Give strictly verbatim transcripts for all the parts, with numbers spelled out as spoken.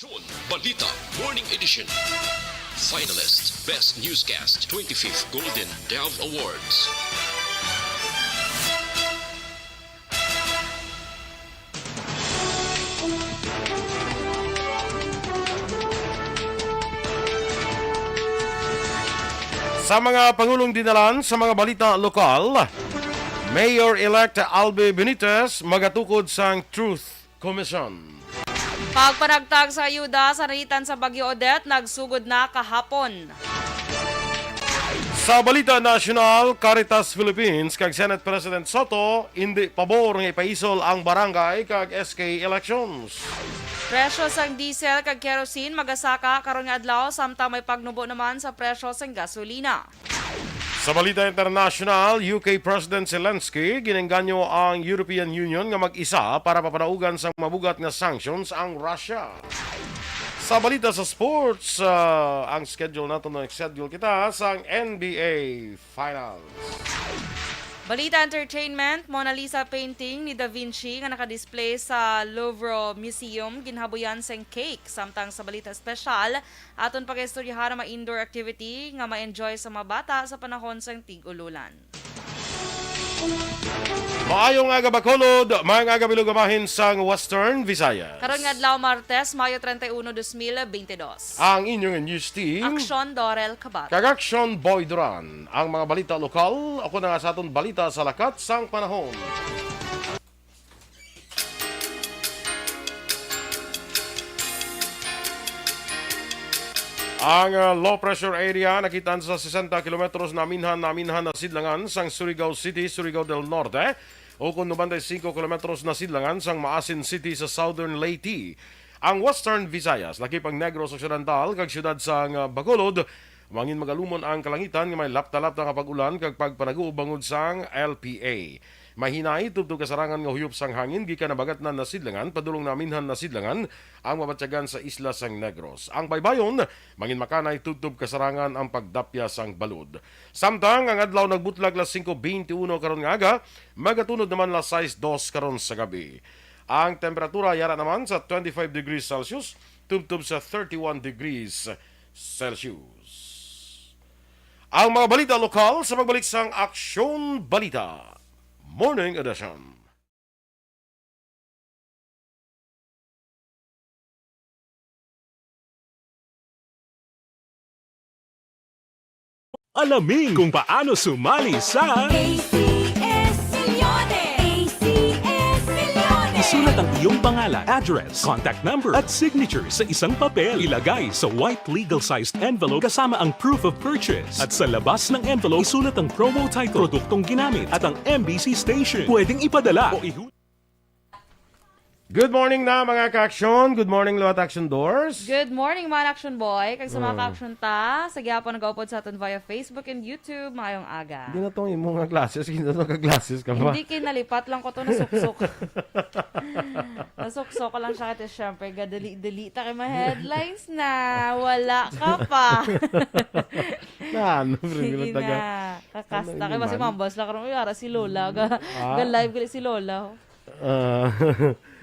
Balita Morning Edition. Finalist, Best Newscast, twenty-fifth Golden Dove Awards. Sa mga pangulong dinalan sa mga balita lokal, Mayor-elect Albi Benitez magatukod sang Truth Commission. Pagpanagtag sa ayuda sa naitan sa Bagyo Odette nagsugod na kahapon. Sa balita nasyonal, Caritas Philippines kag Senate President Sotto indi pabor nga ipaisol ang barangay kag S K elections. Presyo sang diesel kag kerosene magasaka karon nga adlaw, samtang may pagnubo naman sa presyo sang gasolina. Sa balita internasyonal, U K President Zelensky ginengganyo ang European Union nga mag-isa para papadaugan sang mabugat nga sanctions ang Russia. Sa balita sa sports, ah, ang schedule nato, nag-schedule kita sang N B A Finals. Balita entertainment, Mona Lisa painting ni Da Vinci nga naka-display sa Louvre Museum ginhabuyan sing cake. Samtang sa balita espesyal, aton pagaistoryahan ang mga indoor activity nga ma-enjoy sa mga bata sa panahon sang tig-ululan. Maayong aga, Bacolod. Maayong aga, Bilog, bahin sang Western Visayas. Karon nga adlaw, Martes, Mayo treinta y uno, dos mil veintidós. Ang inyong news team, Aksyon Dorel Cabato kag Aksyon Boy Duran. Ang mga balita lokal, ako na nga sa aton balita sa lakat sang panahon. Ang, ah, low pressure area nakitaan sa sesenta kilometros naminhan, naminhan na sidlangan sang Surigao City, Surigao del Norte, ukon noventa y cinco kilometros na sidlangan sang Maasin City sa Southern Leyte. Ang Western Visayas, lakip ang Negros Occidental kag siyudad sang, ah, Bacolod, mangin magalumon ang kalangitan nga may lapta-lapta nga pag-ulan kag pagpanaguob bangod sang L P A. May hinay tubtob kasarangan nga huyop sang hangin gikan nabagatnan na sidlangan padulong naminhan na sidlangan ang mabatyagan sa isla sang Negros. Ang baybayon, mangin makanay tubtob kasarangan ang pagdapya sang balod. Samtang ang adlaw nagbutlak las singko beinti uno karon nga aga, magatunod naman las sais dos karon sa gabi. Ang temperatura yara naman sa twenty-five degrees Celsius, tubtob sa thirty-one degrees Celsius. Ang mga balita lokal sa pagbalik sang Aksyon Balita Morning Edition. Alamin kung paano sumali sa A C S Millones. A C S Millones. Isulat ang iyong pangalan, address, contact number, at signature sa isang papel. Ilagay sa white legal-sized envelope kasama ang proof of purchase. At sa labas ng envelope, isulat ang promo title, produktong ginamit, at ang M B C station. Pwedeng ipadala o ihu- Good morning na, mga ka-aksyon. Good morning, liwat Action Doors. Good morning, mga Action Boy. Kag sa mga Mm. ka-aksyon ta, sa gihapon nagaupod sa aton via Facebook and YouTube, maayong aga. Hindi na tong imo nga glasses, hindi na ka-glasses ka ba? Hindi, kinalipat lang ko to, nasuksok. Nasuksok ko lang siya kasi syempre, gadali-dali ta kay mga headlines na. Wala ka pa. Na, ano, Sige taga- na. Kakasta Ano kay yun basi man? Mambas lang karon, "Uy, ara si Lola. Ga, Ah. ga live gali si Lola." Ah.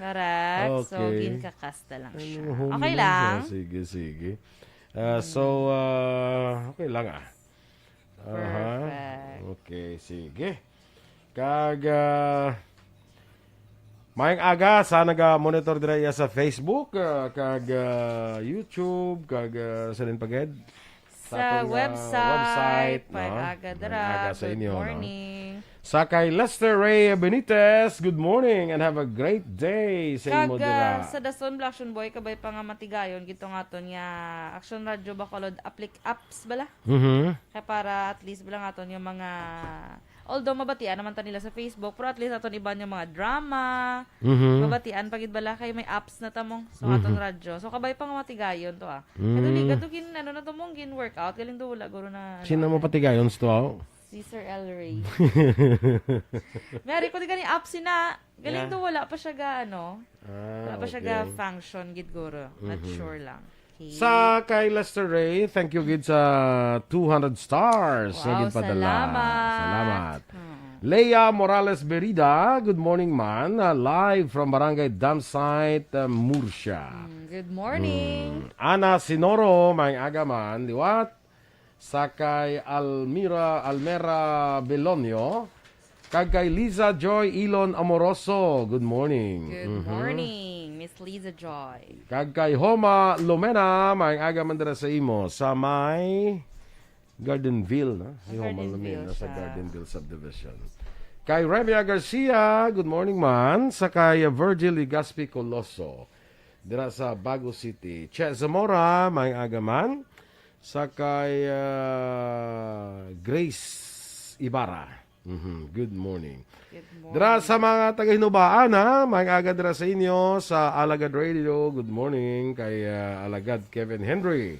Correct. So, Okay. ginkakasta lang Ano, siya. Okay lang? Sige, sige. Ah, so, ah, okay lang, ah. Aha. Perfect. Okay, sige. Kag, ah, maayong aga sa naga-monitor dira iya sa Facebook, ah, kag, ah, YouTube, kag, ah, sa din paged? Sa Sa atong, ah, website, website, no? Maayong aga dira. Maayong aga sa Good inyo, no? morning. Sa kay Lester Ray Benitez, good morning and have a great day sa imo Kag, ah, dira. Sa Dason Bala Action Boy, kabay pa nga matigayon gid to nga aton nga Action Radio Bacolod applic-, apps bala. Mhm. Kay para at least bala nga aton nga mga, although mabatian naman ta nila sa Facebook, pero at least aton iban nga mga drama, Mhm. mabatian pa gid bala kay may apps na ta mong, so, aton Mhm. radyo. So, kabay pa nga matigayon to, ah. Kadto Mm. ni, kadto gin, ano na to mong, gin-workout, galing do wala, guro na, ano, Sino mo ano. patigayon sa to, ah? Si Sir El Rey. May ari ko di gani app sina. Galing Yeah. do wala pa siya ga, ano. Ah, Wala pa siya ga okay. function gid guro. Not Mhm. sure lang. Okay. Sa kay Lester Ray, thank you gid sa two hundred stars na Wow, ginpadala. salamat. Salamat. Hmm. Lea Morales Berida, good morning man. Ah, live from Barangay Dam Site, ah, Murcia. Mm, good morning. Mm. Ana Sinoro, maayong aga man, liwat. Sa kay Almira, Almera Belonio, kag kay Liza Joy Ilon Amoroso, good morning. Good Mhm. morning, Miss Liza Joy. Kag kay Homa Lumena, maayong aga man dira sa imo, sa may Gardenville, no? Si Homa Gardenville Lumena sa siya. Gardenville Subdivision. Kay Remia Garcia, good morning man. Sa kay Virgil Legaspi Coloso, dira sa Bago City. Che Zamora, maayong aga man. Sa kay, ah, Grace Ibarra. Mhm, good morning. Good morning. Dira sa mga taga-Hinubaan, ha? Maayong aga dira sa inyo sa Alagad Radio. Good morning kay, ah, Alagad Kevin Henry.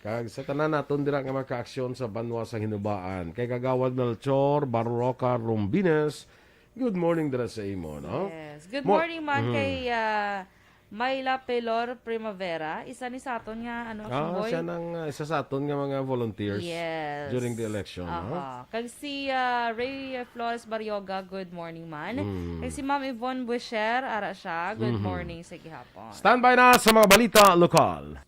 Kag sa tanan naton dira nga makaaksyon sa banwa sa Hinubaan. Kay Kagawad Melchor Barroca Rombines, good morning dira sa imo, no? Yes. Good Mo- morning man Mhm. kay, ah, Myla Pelor Primavera. Isa ni sa aton nga, ano, action Ah, boy. siya nang, ah, isa sa aton nga mga volunteers Yes. during the election, no? Aha. Kag si, ah, Ray Flores Barrioga, good morning man. Mm. Kag si Ma'am Yvonne Buesher, ara siya, good Mhm. morning sa gihapon. Standby na sa mga balita lokal.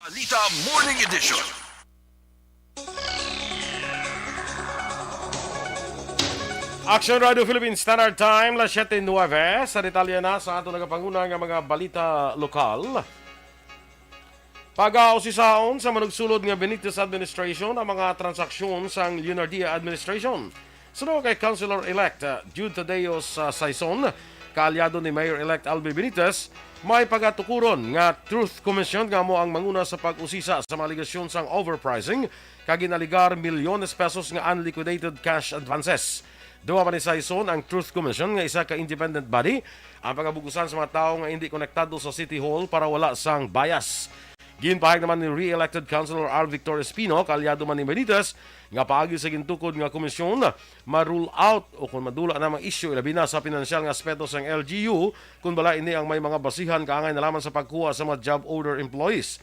Balita Morning Edition. Action Radio Philippines Standard Time, las siete nueve. Sa detalye na sa ato nagapanguna nga mga balita lokal. Pagausisaon sa manugsulod nga Benitez administration ang mga transaksyon sang Leonardia administration. Suno kay Councilor-elect, uh, Jude Tadeos, uh, Saison, kaalyado ni Mayor-elect Albi Benitez, may pagatukuron nga Truth Commission nga amo ang manguna sa pag-usisa sa mga alegasyon sang overpricing kag ginaligar milyones pesos nga unliquidated cash advances. Duha pa ni Saison ang Truth Commission nga isa ka independent body ang pagabug-usan sa mga tawo nga indi konektado sa City Hall para wala sang bias. Ginpahayag naman ni re-elected Councilor R. Victor Espino, kaalyado man ni Benitez, nga paagi sa gintukod nga komisyon, ma-rule out o kon madula na mga isyu, ilabi na sa pinansyal nga aspeto sang L G U, kon bala ini ang may mga basihan kaangay na lamang sa pagkuha sa mga job order employees.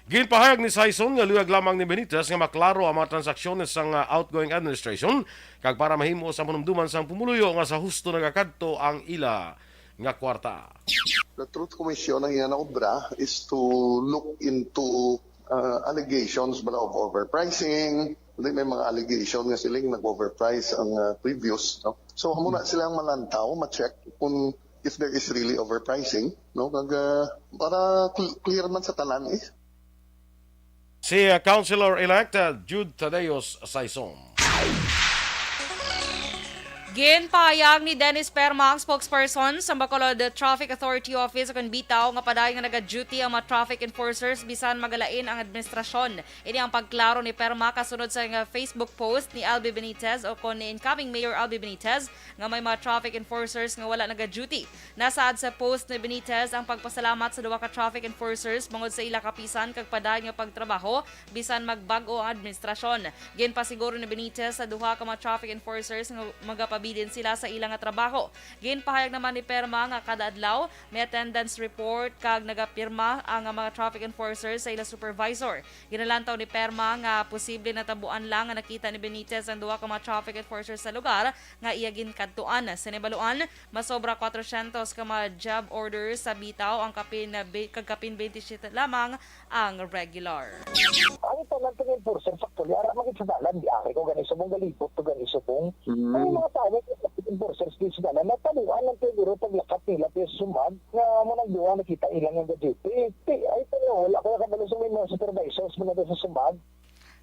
Ginpahayag ni Saison nga luyag lamang ni Benitez nga maklaro ang mga transaksyones sang, ah, outgoing administration kag para mahimo sa manumduman sang pumuluyo nga sa husto nagakadto ang ila nga kwarta. The Truth Commission, ang iyang obra is to look into, uh, allegations bala of overpricing. Hindi, may mga allegation nga sila yung nag-overprice ang, uh, previous, no? So, amo na silang malantaw, ma-check kung if there is really overpricing, no? Kag, uh, para cl-, clear man sa tanan, eh. Si, uh, Councilor-elect, uh, Jude Tadeos Saison. Ginpahayag ni Dennis Perma, ang spokesperson sa Bacolod Traffic Authority Office, kon BITAW, nga padayon nga naga-duty ang mga traffic enforcers bisan magalain ang administrasyon. Ini ang pagklaro ni Perma kasunod sa nga Facebook post ni Albi Benitez o kon ni incoming Mayor Albi Benitez nga may mga traffic enforcers nga wala naga-duty. Nasaad sa post ni Benitez ang pagpasalamat sa duha ka traffic enforcers bangod sa ila kapisan kag padayon nga pagtrabaho bisan magbag-o ang administrasyon. Ginpasiguro ni Benitez sa duha ka mga traffic enforcers nga magapabilin sila sa ila nga trabaho. Ginpahayag naman ni Perma nga kada adlaw may attendance report kag nagapirma ang mga traffic enforcers sa ila supervisor. Ginalantaw ni Perma nga posible natabuan lang nga nakita ni Benitez ang duha ka mga traffic enforcers sa lugar nga iya ginkadtuan. Sa nahibaluan, masobra kwatrocientos ka mga job orders sa BITAW ang kapin, kag kapin twenty-seven lamang ang regular. Ang tanan nga enforcers, actually, ara man gid sa dalan, di ari ko gani subong galibot to gani subong. Mm. Ang mga tawo nga enforcers di sa dalan, natabuan lang siguro paglakat nila pero sumag nga mo nagduwa nakita ilang nga duty. Ti, ay, pero wala ko nakabalo sa may mga supervisors mo na sa sumag.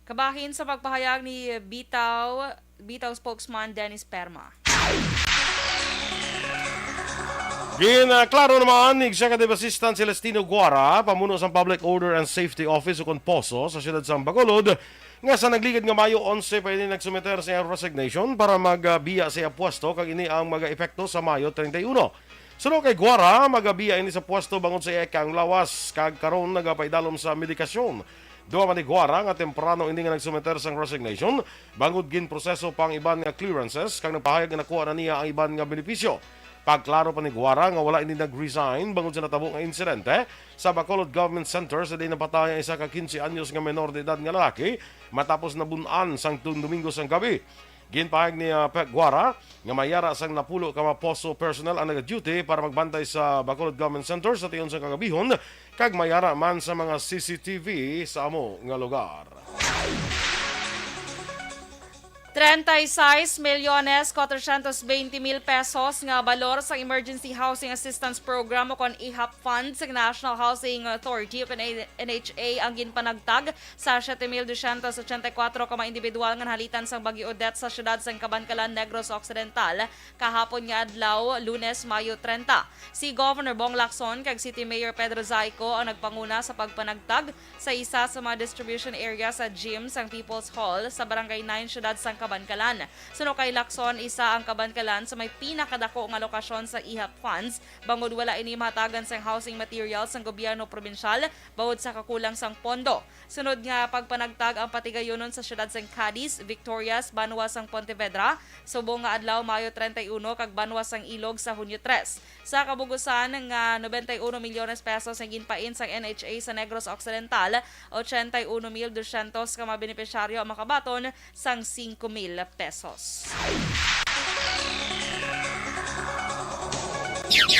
Kabahin sa pagpahayag ni BITAW, BITAW spokesman Dennis Perma. Ginaklaro naman ni Executive Assistant Celestino Guara, pamuno sang Public Order and Safety Office ukon POSO sa siyudad sang Bacolod, nga sa nagligad nga Mayo onse pa ini nagsumiter sa iyang resignation para magbiya sa iya pwesto, kag ini ang magaepekto sa Mayo treinta y uno. Suno kay Guara, magabiya ini sa pwesto bangod sa iya ikang lawas, kag karon nagapaidalom sa medikasyon. Duha man ni Guara nga temprano ini nga nagsumiter sang resignation, bangod ginproseso pa ang iban nga clearances, kag nagpahayag nga nakuha na niya ang iban nga benepisyo. Pagklaro pa ni Guara nga wala ini nag-resign bangod sa natabo nga insidente sa Bacolod Government Center sa diin napatay ang isa ka quince anyos nga menor de edad nga lalaki matapos nabun-an sang tung Domingo sang gabi. Ginpahayag ni, ah, Pep Guara nga may ara sang napulo ka mga poso personnel ang nagaduty para magbantay sa Bacolod Government Center sa tion sang kagabihon, kag may ara man sa mga C C T V sa amo nga lugar. Treinta y seis millones cuatrocientos veinte mil pesos nga balor sa Emergency Housing Assistance Program o kon ehap funds sa National Housing Authority o kon N H A ang ginpanagtag sa siete mil dosyentos ochenta y kuwatro ka mga individual nga nahalitan sang Bagyo Odette sa siyudad sang Kabankalan, Negros Occidental, kahapon nga adlaw, Lunes, Mayo treinta. Si Governor Bong Lacson kag City Mayor Pedro Zayco ang nagpanguna sa pagpanagtag sa isa sa mga distribution area sa gym sang People's Hall sa Barangay nine, siyudad sang Kabankalan. Suno kay Lacson, isa ang Kabankalan sa may pinakadako nga lokasyon sa ehap funds, bangod wala ini mahatagan sang housing materials sang gobyerno probinsyal bangod sa kakulang sang pondo. Sunod nga pagpanagtag ang patigayunon sa siyudad sang Cadiz, Victorias, banwa sang Pontevedra, subong nga adlaw, Mayo treinta y uno, kag banwa sang Ilog sa Hunyo tres. Sa kabugusan nga noventa y uno milyones pesos ang ginpain sang N H A sa Negros Occidental, ochenta y uno mil dosyentos ka mga benepisyaryo ang makabaton sang singko mil pesos.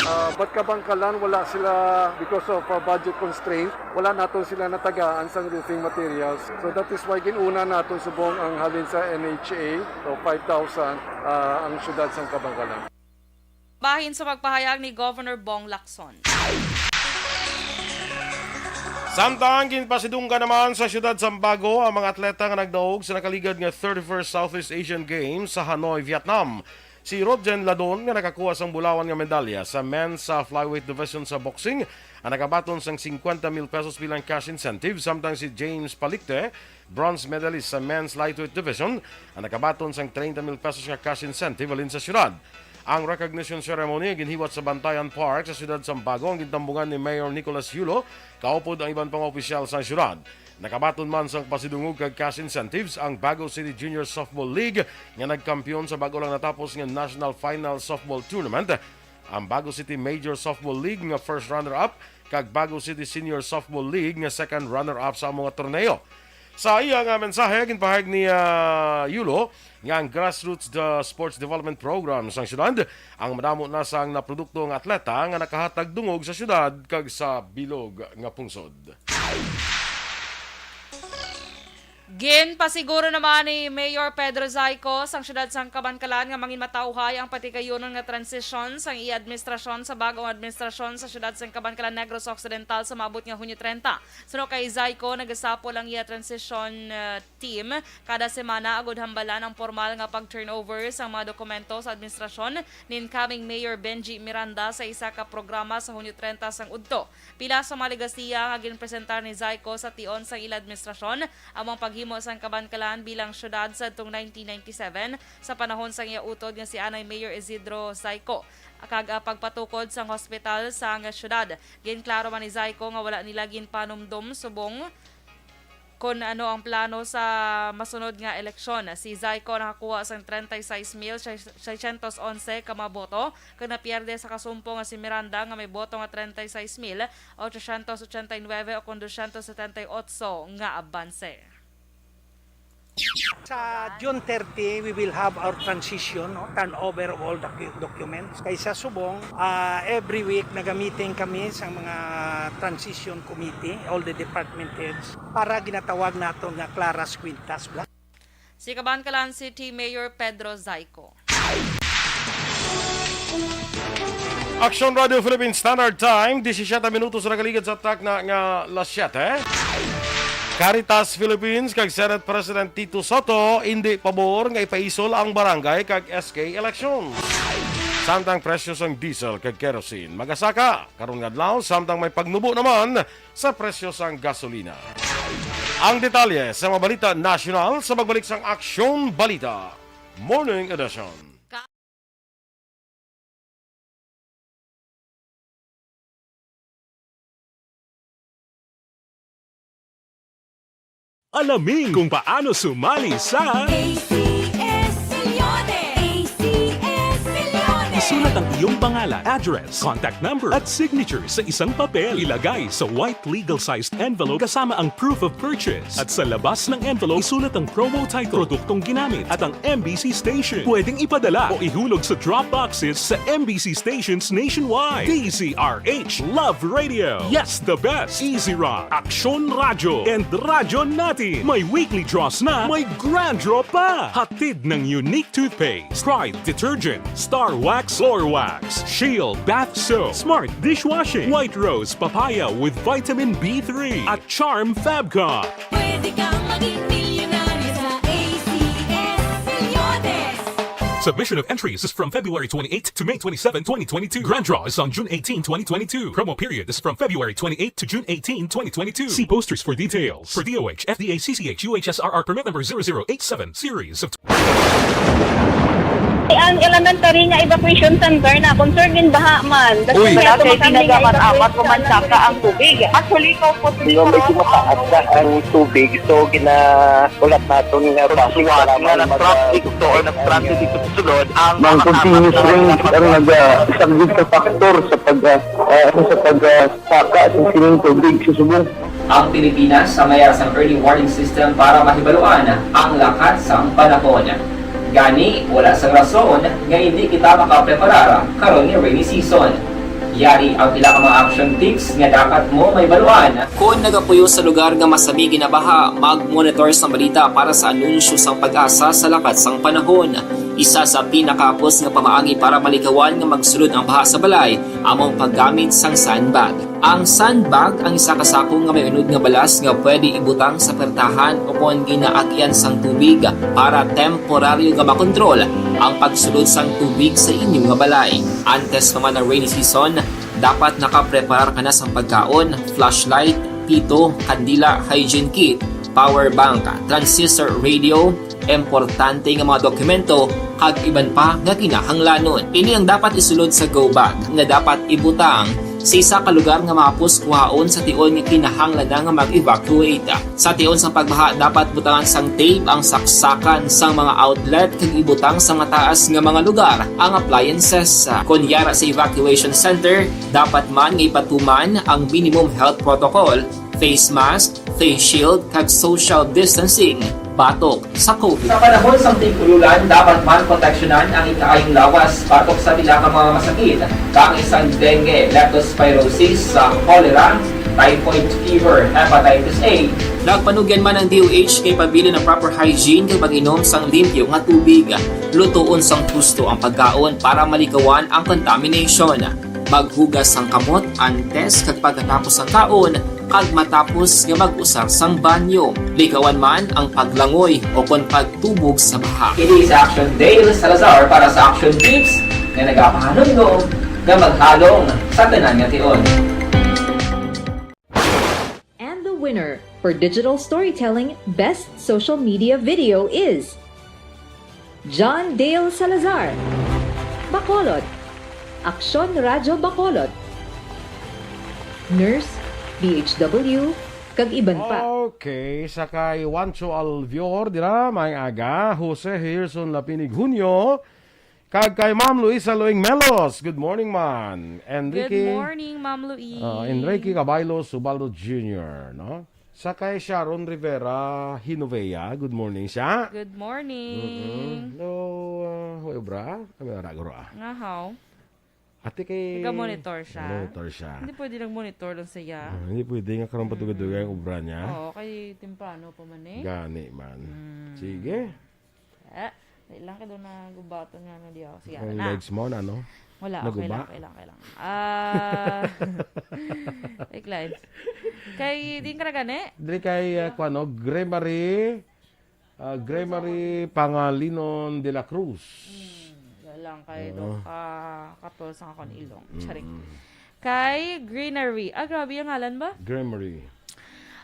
Ah, but Kabankalan, wala sila because of, ah, budget constraint, wala naton sila natagaan sang roofing materials. So that is why ginuna naton subong ang halin sa N H A, so five thousand, ah, ang siyudad sang Kabankalan. Bahin sa pagpahayag ni Governor Bong Lacson. Samtang ginpasidunggan naman sa siyudad sang Bago ang mga atleta nga nagdaog sa nakaligad nga thirty-first Southeast Asian Games sa Hanoi, Vietnam. Si Rodjen Ladon nga nakakuha sang bulawan nga medalya sa men's sa flyweight division sa boxing ang nakabaton sang singkwenta mil pesos bilang cash incentive, samtang si James Palikte, bronze medalist sa men's lightweight division, ang nakabaton sang treinta mil pesos nga cash incentive halin sa siyudad. Ang recognition ceremony nga ginhiwat sa Bantayan Park sa siyudad sang Bago ang gintambungan ni Mayor Nicolas Yulo, kaupod ang iban pang opisyal sa siyudad. Nakabaton man sang pasidungog kag cash incentives ang Bago City Junior Softball League nga nagkampiyon sa bag-o lang natapos nga National Final Softball Tournament, ang Bago City Major Softball League nga first runner-up, kag Bago City Senior Softball League nga second runner-up sa amo nga torneo. Sa iya nga mensahe, ginpahayag ni, ah, Yulo nga ang Grassroots the Sports Development Program sang siyudad ang madamo na sang naprodukto nga atleta nga nakahatag dungog sa siyudad kag sa bilog nga pungsod. Ginpasiguro naman ni Mayor Pedro Zayco sang siyudad sang Kabankalan nga mangin matauhay ang patigayunon nga transisyon sang iya administrasyon sa bag-ong administrasyon sa siyudad sang Kabankalan, Negros Occidental sa maabot nga Hunyo treinta. Suno kay Zayco, nagasapol ang iya transition, uh, team kada semana agud hambalan ang pormal nga pag-turnover sang mga dokumento sa administrasyon ni incoming Mayor Benji Miranda sa isa ka programa sa Hunyo treinta sang udto. Pila sa mga legasiya nga ginpresentar ni Zayco sa tion sang ila administrasyon amo ang paghimo sang Kabankalan bilang siyudad sadtong nineteen ninety-seven sa panahon sang iya utod nga si anay Mayor Isidro Zayco kag, ah, pagpatukod sang hospital sang siyudad. Ginklaro man ni Zayco nga wala nila ginpanumdom subong kon ano ang plano sa masunod nga eleksyon. Si Zayco nakakuha sang treinta y seis mil seiscientos once ka mga boto, kag napierde sa kasumpong nga si Miranda nga may boto nga treinta y seis mil ochocientos ochenta y nueve o kon doscientos setenta y ocho nga abanse. Sa June thirty, we will have our transition, no, turnover of all docu- documents. Kay sa subong, ah, every week naga-meeting kami sa mga transition committee, all the department heads, para ginatawag nato nga claras quintas. Si Kabankalan City Mayor Pedro Zayco. Action Radio Philippines Standard Time, disisiete minutos na nakaligad sa takna nga las siete. Caritas Philippines kag Senate President Tito Sotto indi pabor nga ipaisol ang barangay kag S K elections. Samtang presyo sang diesel kag kerosene magasaka karon nga adlaw, samtang may pagnubo naman sa presyo sang gasolina. Ang detalye sa mga balita nasyonal sa pagbalik sang Aksyon Balita Morning Edition. Alamin kung paano sumali sa A C S Milyones! A C S Milyones! Sulat ang iyong pangalan, address, contact number, at signature sa isang papel. Ilagay sa white legal-sized envelope kasama ang proof of purchase. At sa labas ng envelope, isulat ang promo title, produktong ginamit, at ang M B C station. Pwedeng ipadala o ihulog sa drop boxes sa M B C stations nationwide. D Z R H Love Radio. Yes, the best. Easy Rock, Aksyon Radyo, and Radyo Natin. May weekly draws na, may grand draw pa. Hatid ng Unique Toothpaste, Pride Detergent, Star Wax, Floor Wax, Shield Bath Soap, Smart Dishwashing, White Rose Papaya with Vitamin B three, at Charm Fabcon. Pwede kang maging milyonaryo sa A C S Milyones. Submission of entries is from February twenty-eight to May twenty-seven, twenty twenty-two. Grand draw is on June eighteen, twenty twenty-two. Promo period is from February twenty-eight to June eighteen, twenty twenty-two. See posters for details. For D O H, F D A, C C H, U H S R R permit number zero zero eight seven, series of Ang elementary nga evacuation center na concern gin baha man. Uy. Wala kay ginagamit-amat ko man saka ang tubig. Actually, ko po. Medyo mataas na ang tubig, so ginahulat naton nga traffic nga nag-traffic to or nag-traffic dito sa sulod ang Ang continuous rain ang nag-, ah, isang big factor sa pag, ah, ah, sa pag, ah, saka sa sining tubig sa subong. Ang Pilipinas sa mayara sang early warning system para mahibaluan ang lakat sang panahon. Gani, wala sang rason nga hindi kita makapreparar karon nga rainy season. Yari ang pila ka mga action tips nga dapat mo mahibaluan. Kon nagapuyo sa lugar nga masami ginabaha, mag-monitor sang balita para sa anunsyo sang PAGASA sa lakat sang panahon. Isa sa pinakahapos nga pamaagi para malikawan nga magsulod ang baha sa balay amo ang paggamit sang sandbag. Ang sandbag ang isa ka sako nga may unod nga balas nga pwede ibutang sa pertahan o kon ginaagian sang tubig para temporaryo nga makontrol ang pagsulod sang tubig sa inyo nga balay. Antes pa man ang rainy season, dapat nakapreparar ka na sang pagkaon, flashlight, pito, kandila, hygiene kit, power bank, transistor radio, importante nga mga dokumento, kag iban pa nga kinahanglanon. Ini ang dapat isulod sa go bag nga dapat ibutang sa isa ka lugar nga mahapos kuhaon sa tion nga kinahanglan na nga mag-evacuate. Sa tion sang pagbaha, dapat butangan sang tape ang saksakan sang mga outlet kag ibutang sa mataas nga mga lugar ang appliances. Kon yara sa evacuation center, dapat man nga ipatuman ang minimum health protocol, face mask, face shield, kag social distancing batok sa COVID. Sa panahon sang tig-ululan, dapat man proteksyonan ang ikaayong lawas batok sa pila ka mga masakit, kaangay sang dengue, leptospirosis, sa cholera, typhoid fever, hepatitis A. Nagpanugyan man ang D O H kay pabilin ang proper hygiene kag pag-inom sang limpyo nga tubig. Lutoon sang husto ang pagkaon para malikawan ang contamination. Maghugas sang kamot antes kag pagkatapos sang kaon kag matapos nga mag-usar sang banyo. Likawan man ang paglangoy o kon pagtubog sa baha. Ini si Action Dale Salazar para sa Action Tips nga nagapahanumdom nga maghalong sa tanan nga tion. And the winner for digital storytelling best social media video is John Dale Salazar, Bacolod, Aksyon Radyo Bacolod, Nurse, D H W, kag iban pa. Okay, sa kay Juancho Alvior, dira, maayong aga. Jose Herson Lapinig Junio, kag kay Ma'am Luisa Loing Melos. Good morning, man. Enrique, Good morning, Ma'am Luis. Ah, Enrique Cabaylos Ubaldo Junior, no? Sa kay Sharon Rivera Hinovea. Good morning siya. Good morning. Mm-mm. Hello, ah, way obra? Kami ara guro, ah. Nga how? Ate kay Taga-monitor siya. Monitor siya. Hindi pwede nag-monitor lang siya. Ah, hindi pwede nga karon Mm. patugad-tugad ang obra niya. Oo, kay temprano pa man eh. Gani man. Mm. Sige. Eh, di lang ka doon nagubaton nga na di ako. Sige, Ang na. legs mo na, no? Wala, okay Naguba? lang, okay lang, okay lang. Ah, wait lang. Kay, di ka na gani? Dili kay, ah, kuwan, no? Gregory, ah, Gregory Pangalinon de la Cruz. Hmm, wala lang kay Oo. Doc, ah, Kapil sa akong ilong. Mm. Charing. Kay Greenery. Ah, grabe yung ngalan ba? Gregory.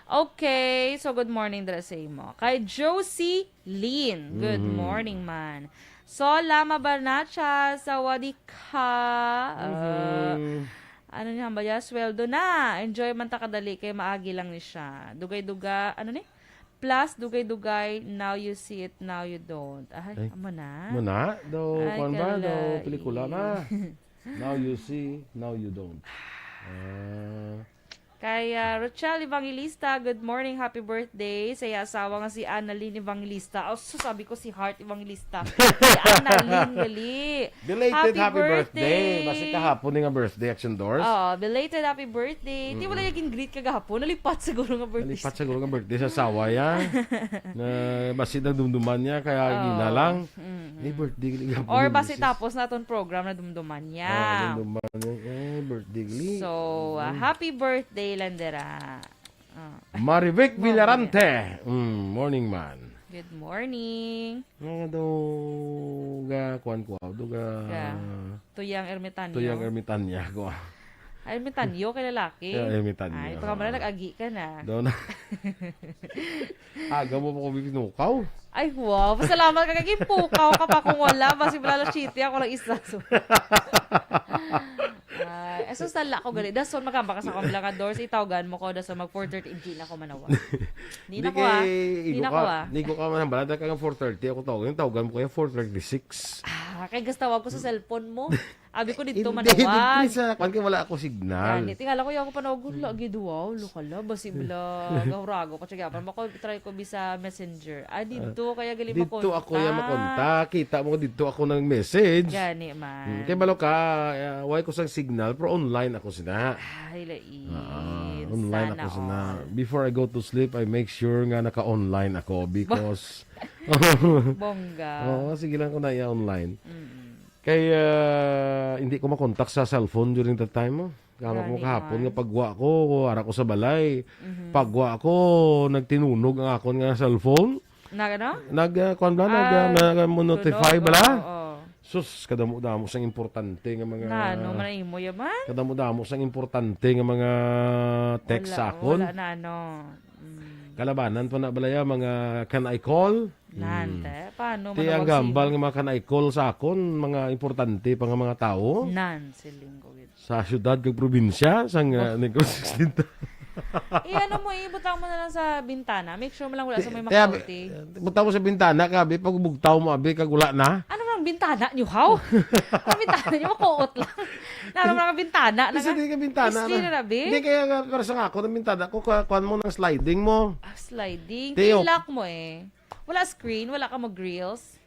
Okay, so good morning dira sa imo. Kay Josie Lynn. Good Mhm. morning, man. Sola Mabanacha, sawadika. Ah, Mhm. ano niya, hambal niya? Sweldo na. Enjoy man ta kadali kay maagi lang ni siya. Dugay-duga, ano ni? Last, dugay-dugay, now you see it, now you don't. Ay, Ay, amo na. Muna, daw, Ay, kuwan ba? Daw, kalay. Pelikula na. Now you see, now you don't. Ah. Kay, ah, Rochelle Evangelista, "Good morning, happy birthday." Sa iya asawa nga si Annalyn Evangelista. Oh, sus, sabi ko si Heart Evangelista. Si Annalyn gali. Belated happy Happy birthday. Birthday. Basta kahapon ni nga birthday, Action Doors. Oh, belated happy birthday. Ti, wala Mm-mm. niya gin-greet kagahapon. Nalipat siguro nga birthday. Nalipat siguro nga birthday sa asawa niya. Na basi nagdumduman niya, kaya Oh. ginalang. Mm-mm. Ni birthday gali gihapon Or ni basi misis. Tapos na atong program, nadumduman niya. Oh, nadumduman niya. Eh, birthday gali. So, ah, Mm. happy birthday, Landera. Ah. Marivic Morning. Villarante. Mm, morning, man. Good morning. Nga daw ga, kuwan ko, daw ga Ga. Tuyang ermitanyo. Tuyang ermitanya ko. Ay, ermitanyo kay lalaki. Yeah, ermitanyo. Ay, baka man Oo. nag-agi ka na. Daw na. Aga mo pa ko binukaw. Ay, wow. Pasalamat ka kay pukaw ka pa kung wala. Basi wala lang chiti ako lang isa. So. Ay, aso sala ko gali. Dason, magkamba ka sa akong vlog, Doors. Itawgan mo ko, dason mag four thirty, hindi na ko manawa. Hindi Hindi na ko, ah. kay Hindi igo na ka, ko, ah. Igo ka man, balada ka nga four thirty. Ako tawgan, tawgan mo kaya four thirty-six. Ah, kay gastawag ko sa cellphone mo. Abi ko dito Hindi, manawag. Hindi sa kwan kay wala ako signal. Gani, tingala ko yung ako panawag ko, lagi duwaw, lukala, basi bala, gahurago ko, tsaka pa, mako, try ko bisa messenger. Ah, dito, kaya gali Dito makontak. ako yung makontak. Kita mo, dito ako nang message. Gani man. Hmm, kay balo ka, ah, why ko sang signal, pero online ako sina. Ay, lait. Ah, online Sana ako sina. all. Before I go to sleep, I make sure nga naka-online ako because Bongga. Oo, sige lang ko na i-online. Mm-mm. Kay, ah, hindi ko makontak sa cellphone during that time, oh. Kama ko Gani kahapon man. nga pagwa ko, ara ko sa balay. Mhm. Pagwa ko, nagtinunog ang akon nga cellphone. Nag ano? Nag, ah, kuwan bala, nag, ah, Ah, nag-, mo-notify tunog, bala. oo, oo. Sus, kadamo-damo sang importante nga mga Nga, ano man ang imo yaman? Kadamo-damo sang importante nga mga text Wala, sa akon. wala na, ano. Mm. Kalabanan pa na bala ya, mga can I call? Nan, Mm. te. Paano Ti man ang ako gambal sin- nga mga can I call sa akon, mga importante pa nga mga tawo? Nan, siling ko gid. Sa syudad kag probinsya, sang, Ba- ah, Negros Occidental. Eh, ano mo, ibutang mo na lang sa bintana. Make sure mo lang wala Ti-, sa may ti-, abi, makauti. Butang mo sa bintana, kabi, pag bugtaw mo, abi, kag wala na. Ano man ang bintana nyo, haw? Ang bintana nyo, makuot lang. Naro man ang bintana na Isa nga. din ka bintana History na. na, abi? Hindi, kaya nga, pero sa nga ako, ang bintana ko, kuha, kuhaan mo ng sliding mo. Ah, sliding. Tiyok. Tilak mo eh. Wala screen, wala ka mag-grills.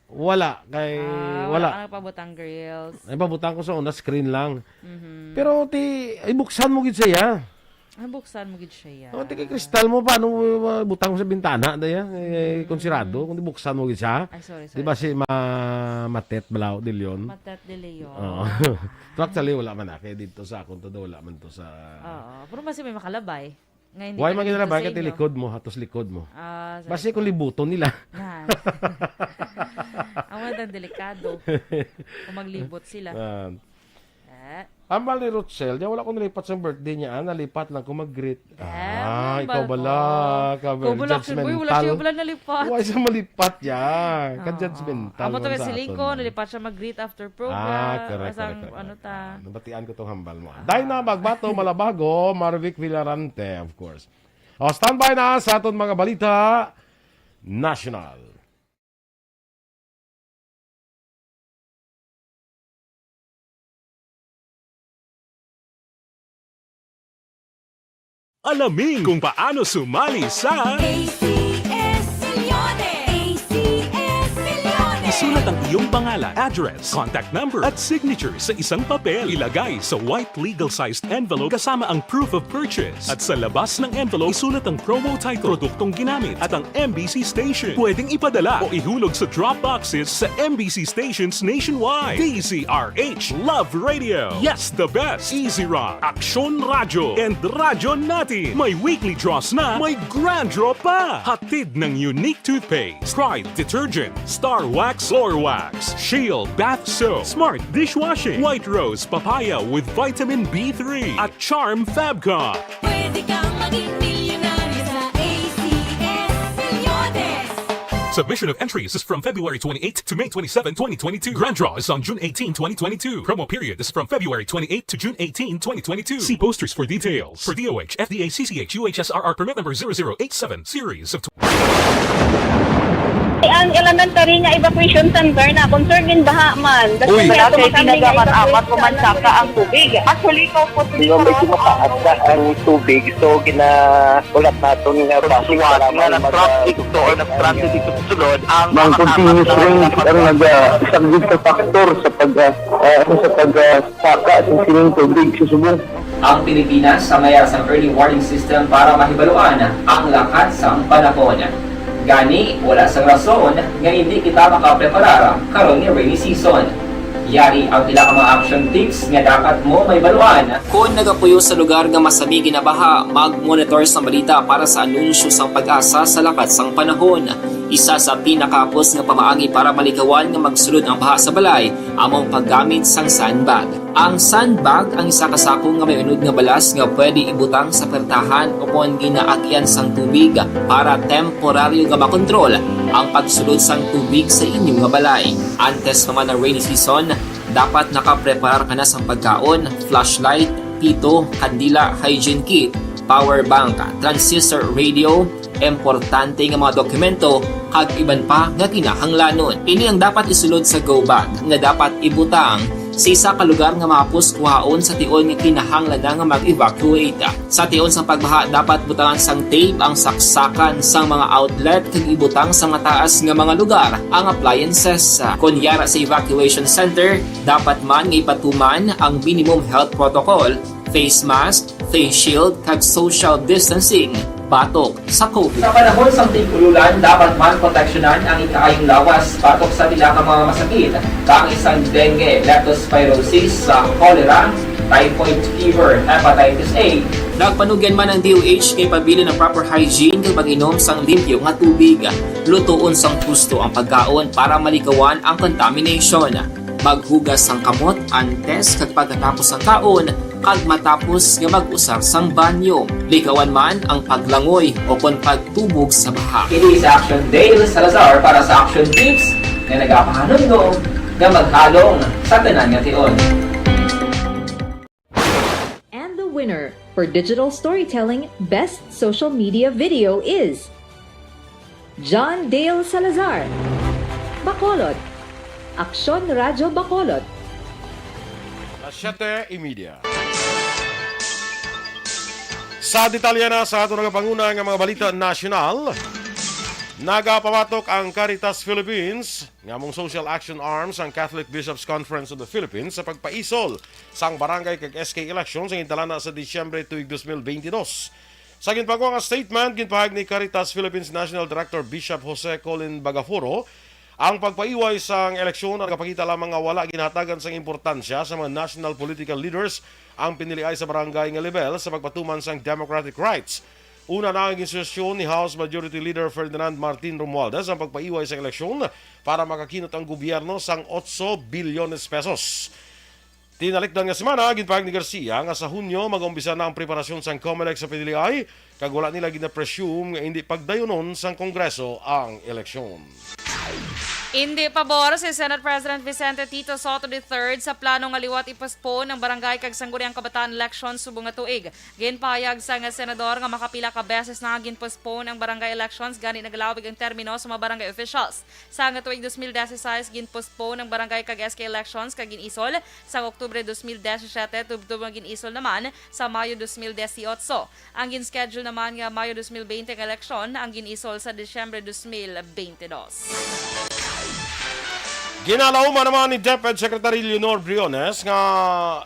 Wala, kay Ah, wala wala. ka nagpabutang grills. Ay, pabutang ko sa una, screen lang. Mhm. Pero ti, ibuksan mo gid siya. Ah, buksan mo gid siya. O, ti kay kristal mo, paano mo, uh, butang mo sa bintana, daya? Eh, Mm. kung sirado, kung di buksan mo gid siya. Ay, sorry, Di ba sorry. si ma-, Matet Blau de Leon? Matet de Leon. Oo. To, actually, wala man na. Kaya dito sa akon to, wala man to sa Oo. Pero mas may makalabay. Nga hindi Why ka man ginalabay? nagdito sa Kay inyo. likod mo, hatos likod mo. Ah, sa Basi likod. kung libuton nila. Yan. Ang mga delikado. Kung maglibot sila. Ah. Eh. Ambal ni Rochelle, di wala ko nalipat sa birthday niya, ah, nalipat lang ko mag-greet. Eh, Ah, ang ikaw bal bala, ko. ka very Kubol action, boy, wala judgmental. siya, wala nalipat. Why siya malipat ya? Oo. Ka-judgmental Amo to man kay sa siling aton ko, man. nalipat siya mag-greet after program. Ah, correct, Asang, correct, correct, ano correct. ta? Ah, nabatian ko tong hambal mo. Ah. Dina Magbato, Malabago, Marvic Villarante, of course. O, standby na sa aton mga balita national. Alamin kung paano sumali sa A C S Milyones. A C S Milyones. Isulat ang iyong pangalan, address, contact number, at signature sa isang papel. Ilagay sa white legal-sized envelope kasama ang proof of purchase. At sa labas ng envelope, isulat ang promo title, produktong ginamit, at ang M B C station. Pwedeng ipadala o ihulog sa drop boxes sa M B C stations nationwide. D Z R H, Love Radio. Yes, the best. Easy Rock, Aksyon Radyo, and Radyo Natin. May weekly draws na, may grand draw pa. Hatid ng Unique Toothpaste, Pride Detergent, Star Wax Floor Wax, Shield Bath Soap, Smart Dishwashing, White Rose Papaya with Vitamin B three, at Charm Fabcon. Pwede kang maging milyonaryo sa A C S Milyones. Submission of entries is from February twenty-eighth to May twenty-seven, twenty twenty-two. Grand draw is on June eighteen, twenty twenty-two. Promo period is from February twenty-eighth to June eighteen, twenty twenty-two. See posters for details. For D O H, F D A, C C H, U H S R R permit number zero zero eight seven, series of Ang elementary nga evacuation center na concern in baha man. Uy. Wala kay ginagamit-amat ko man saka ang tubig. Actually, ko po. Di ba, medyo mataas na ang tubig, so ginahulat naton nga base nga lang na mag-, traffic to or nag-transit dito sa sulod ang mga continuous rain ang nag-, ah, isang big factor sa pag, ah, ah, sa pag, ah, saka sa sining tubig sa subong. Ang Pilipinas sa mayas ang early warning system para mahibaluan ang lakat sang panahon. Gani, wala sang rason nga hindi kita makapreparar karon nga rainy season. Yari ang pila ka mga action tips nga dapat mo mahibaluan. Kon nagapuyo sa lugar nga masami ginabaha, mag-monitor sang balita para sa anunsyo sang PAGASA sa lakat sang panahon. Isa sa pinakahapos nga pamaagi para malikawan nga magsulod ang baha sa balay amo ang paggamit sang sandbag. Ang sandbag ang isa ka sako nga may unod nga balas nga pwede ibutang sa pertahan ukon ginaagyan sang tubig para temporaryo nga makontrol ang pagsulod sang tubig sa inyo nga balay. Antes pa man ang rainy season, dapat nakapreparar ka na sang pagkaon, flashlight, pito, kandila, hygiene kit, power bank, transistor radio, importante nga mga dokumento, kag iban pa nga kinahanglanon. Ini ang dapat isulod sa go bag nga dapat ibutang sa isa ka lugar nga mahapos kuhaon sa tion nga kinahanglan na nga mag-evacuate. Sa tion sang pagbaha, dapat butangan sang tape ang saksakan sang mga outlet kag ibutang sa mataas nga mga lugar ang appliances. Kon yara sa evacuation center, dapat man nga ipatuman ang minimum health protocol, face mask, face shield, kag social distancing batok sa COVID. Sa panahon sang tig-ululan, dapat man proteksyonan ang ikaayong lawas batok sa pila ka mga masakit, kaangay sang dengue, leptospirosis, sa cholera, typhoid fever, hepatitis A. Nagpanugyan man ang D O H nga ipabilin ang proper hygiene kag pag-inom sang limpyo nga tubig. Lutoon sang husto ang pagkaon para malikawan ang contamination. Maghugas sang kamot antes kag pagkatapos sang kaon, kag matapos nga mag-usar sang banyo. Likawan man ang paglangoy ukon pagtubog sa baha. Kini si Action Dale Salazar para sa Action Tips nga nagapahanumdom nga maghalong sa tanan nga tion. And the winner for Digital Storytelling Best Social Media Video is John Dale Salazar, Bacolod, Aksyon Radyo Bacolod. Alas siyete y media. Sa detalye na sa aton nagapanguna nga mga balita nasyonal, nagapabatok ang Caritas Philippines nga among social action arm sang Catholic Bishops' Conference of the Philippines sa pagpaisol sang barangay kag S K election sa gintalana sa Disyembre tuig dos mil bente dos. Sa ginpagwa nga statement, ginpahayag ni Caritas Philippines National Director Bishop Jose Colin Bagaforo, ang pagpaiway sang eleksyon ang nagapakita lamang nga wala ginahatagan sang importansya sa mga national political leaders ang piniliay sa barangay nga lebel sa pagpatuman sang democratic rights. Una na ang ginsuhestyon ni House Majority Leader Ferdinand Martin Romualdez ang pagpaiway sang eleksyon para makakinot ang gobyerno sang otso bilyones pesos. Tinalikdan nga semana, ginpahayag ni Garcia nga sa Hunyo mag-umpisa na ang preparasyon sang Comelec sa piniliay, kag wala nila gina-presume nga indi pagdayunon sang Kongreso ang eleksyon. Indi pabor si Senate President Vicente Tito Sotto the third sa plano nga liwat i-postpone ang barangay kag sangguniang kabataan election subong nga tuig. Ginpahayag sang senador nga makapila ka beses na nga gin-postpone ang barangay elections, gani nagalawig ang termino sa mga barangay officials. Sang tuig dos mil diyesisais, gin-postpone ang barangay kag S K elections kag gin-isol sang Oktubre dos mil diyesisiyete, tubtob nga gin-isol naman sa Mayo dos mil diyesiotso. Ang gin-schedule naman nga Mayo dos mil bente nga eleksyon ang gin-isol sa Disyembre dos mil bente dos. Ginalauman naman ni DepEd Secretary Leonor Briones nga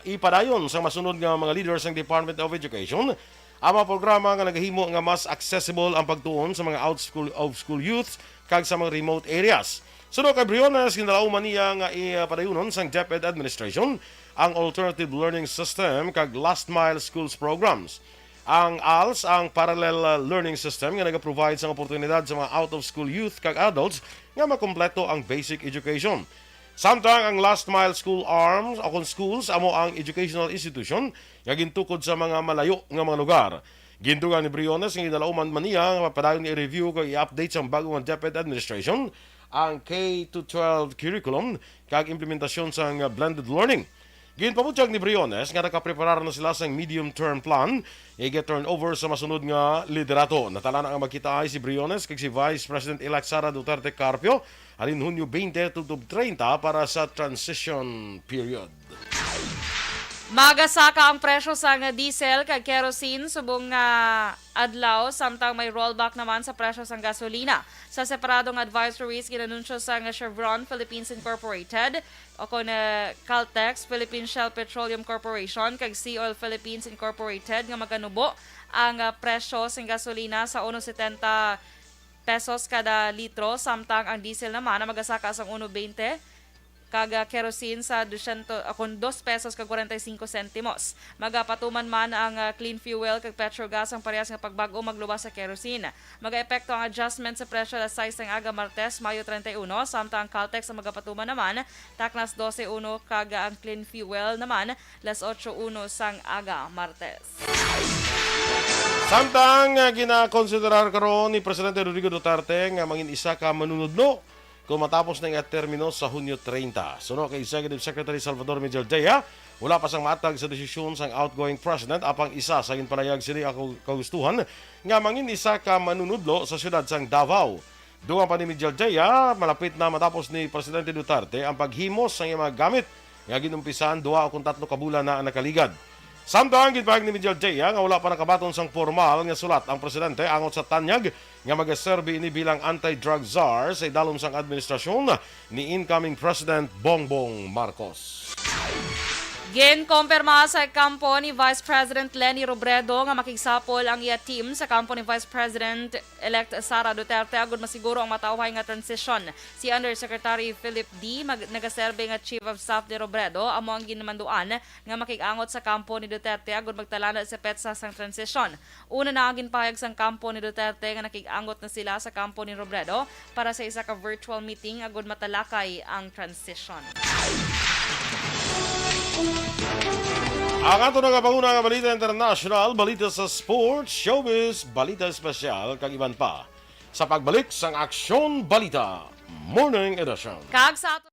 ipadayon sang masunod nga mga leaders sang Department of Education ang mga programa nga nagahimo nga mas accessible ang pagtuon sa mga out school, of school youth kag sa mga remote areas. Suno kay Briones, ginalauman niya nga ipadayunon sang DepEd administration ang alternative learning system kag last mile schools programs. Ang als, ang parallel, uh, learning system nga nagaprovide sang oportunidad sa mga out-of-school youth kag adults nga makompleto ang basic education. Samtang ang last mile school arms o kon schools amo ang educational institution nga gintukod sa mga malayo nga mga lugar. Gindugang ni Briones nga ginalauman man niya nga padayon nga i-review kag i-update sang bag-o nga DepEd administration ang K to twelve curriculum kag implementasyon sang blended learning. Ginpabutyag ni Briones nga nakapreparar na sila sang medium-term plan nga iga-turnover sa masunod nga liderato. Natalana nga magkitaay si Briones kag si Vice President-elect Sara Duterte Carpio halin Hunyo twenty tubtob treinta para sa transition period. Magasaka ang presyo sang diesel kag kerosene subong nga adlaw, samtang may rollback naman sa presyo sang gasolina. Sa separadong advisories, ginanunsyo sang Chevron Philippines Incorporated, o kon, eh, Caltex, Philippine Shell Petroleum Corporation, kag Sea Oil Philippines Incorporated nga maganubo ang, ah, presyo sang gasolina sa uno setenta pesos kada litro, samtang ang diesel naman ang magasaka sang uno twenty kag, ah, kerosene sa dosyentos, ah, kon dos pesos kag kwarenta y cinco sentimos. Magapatuman man ang, ah, clean fuel kag petrogas ang parehas nga pagbag-o magluwas sa kerosene. Magaepekto ang adjustment sa presyo alas sais sang aga Martes, Mayo treinta y uno, samtang ang Caltex ang magapatuman naman takna alas dose uno kag ang clean fuel naman alas otso uno sang aga Martes. Samtang, ah, ginakonsiderar karon ni Presidente Rodrigo Duterte nga mangin isa ka manunudlo kung matapos na iya termino sa Hunyo treinta. Suno kay Executive Secretary Salvador Mijaldea, wala pa sang maatag sa desisyon sang outgoing president, apang isa sa ginpalayag sini ako kagustuhan nga mangin isa ka manunudlo sa siyudad sang Davao. Dugang pa ni Mijaldea, malapit na matapos ni Presidente Duterte ang paghimos sang iya mga gamit nga ginumpisan duha o kon tatlo ka bulan na ang nakaligad. Samtang ginpahayag ni Mijaldea nga wala pa nakabaton sang pormal nga sulat ang presidente angot sa tanyag nga magaserbi ini bilang anti-drug czar sa idalom sang administrasyon ni incoming President Bongbong Marcos. Ginkumpirma sa kampo ni Vice President Leni Robredo nga makigsapol ang iya team sa kampo ni Vice President-elect Sara Duterte agud masiguro ang matawhay nga transition. Si Undersecretary Philip D. Mag-, nagaserbi nga Chief of Staff ni Robredo, amo ang ginmanduan nga makig-angot sa kampo ni Duterte agud magtalana sa petsa sang transition. Una na ang ginpahayag sang kampo ni Duterte nga nakig-angot na sila sa kampo ni Robredo para sa isa ka virtual meeting agud matalakay ang transition. Ang ato nga panguna nga balita international, balita sa sports, showbiz, balita espesyal, kag iban pa sa pagbalik sang Aksyon Balita Morning Edition. Kag sa ato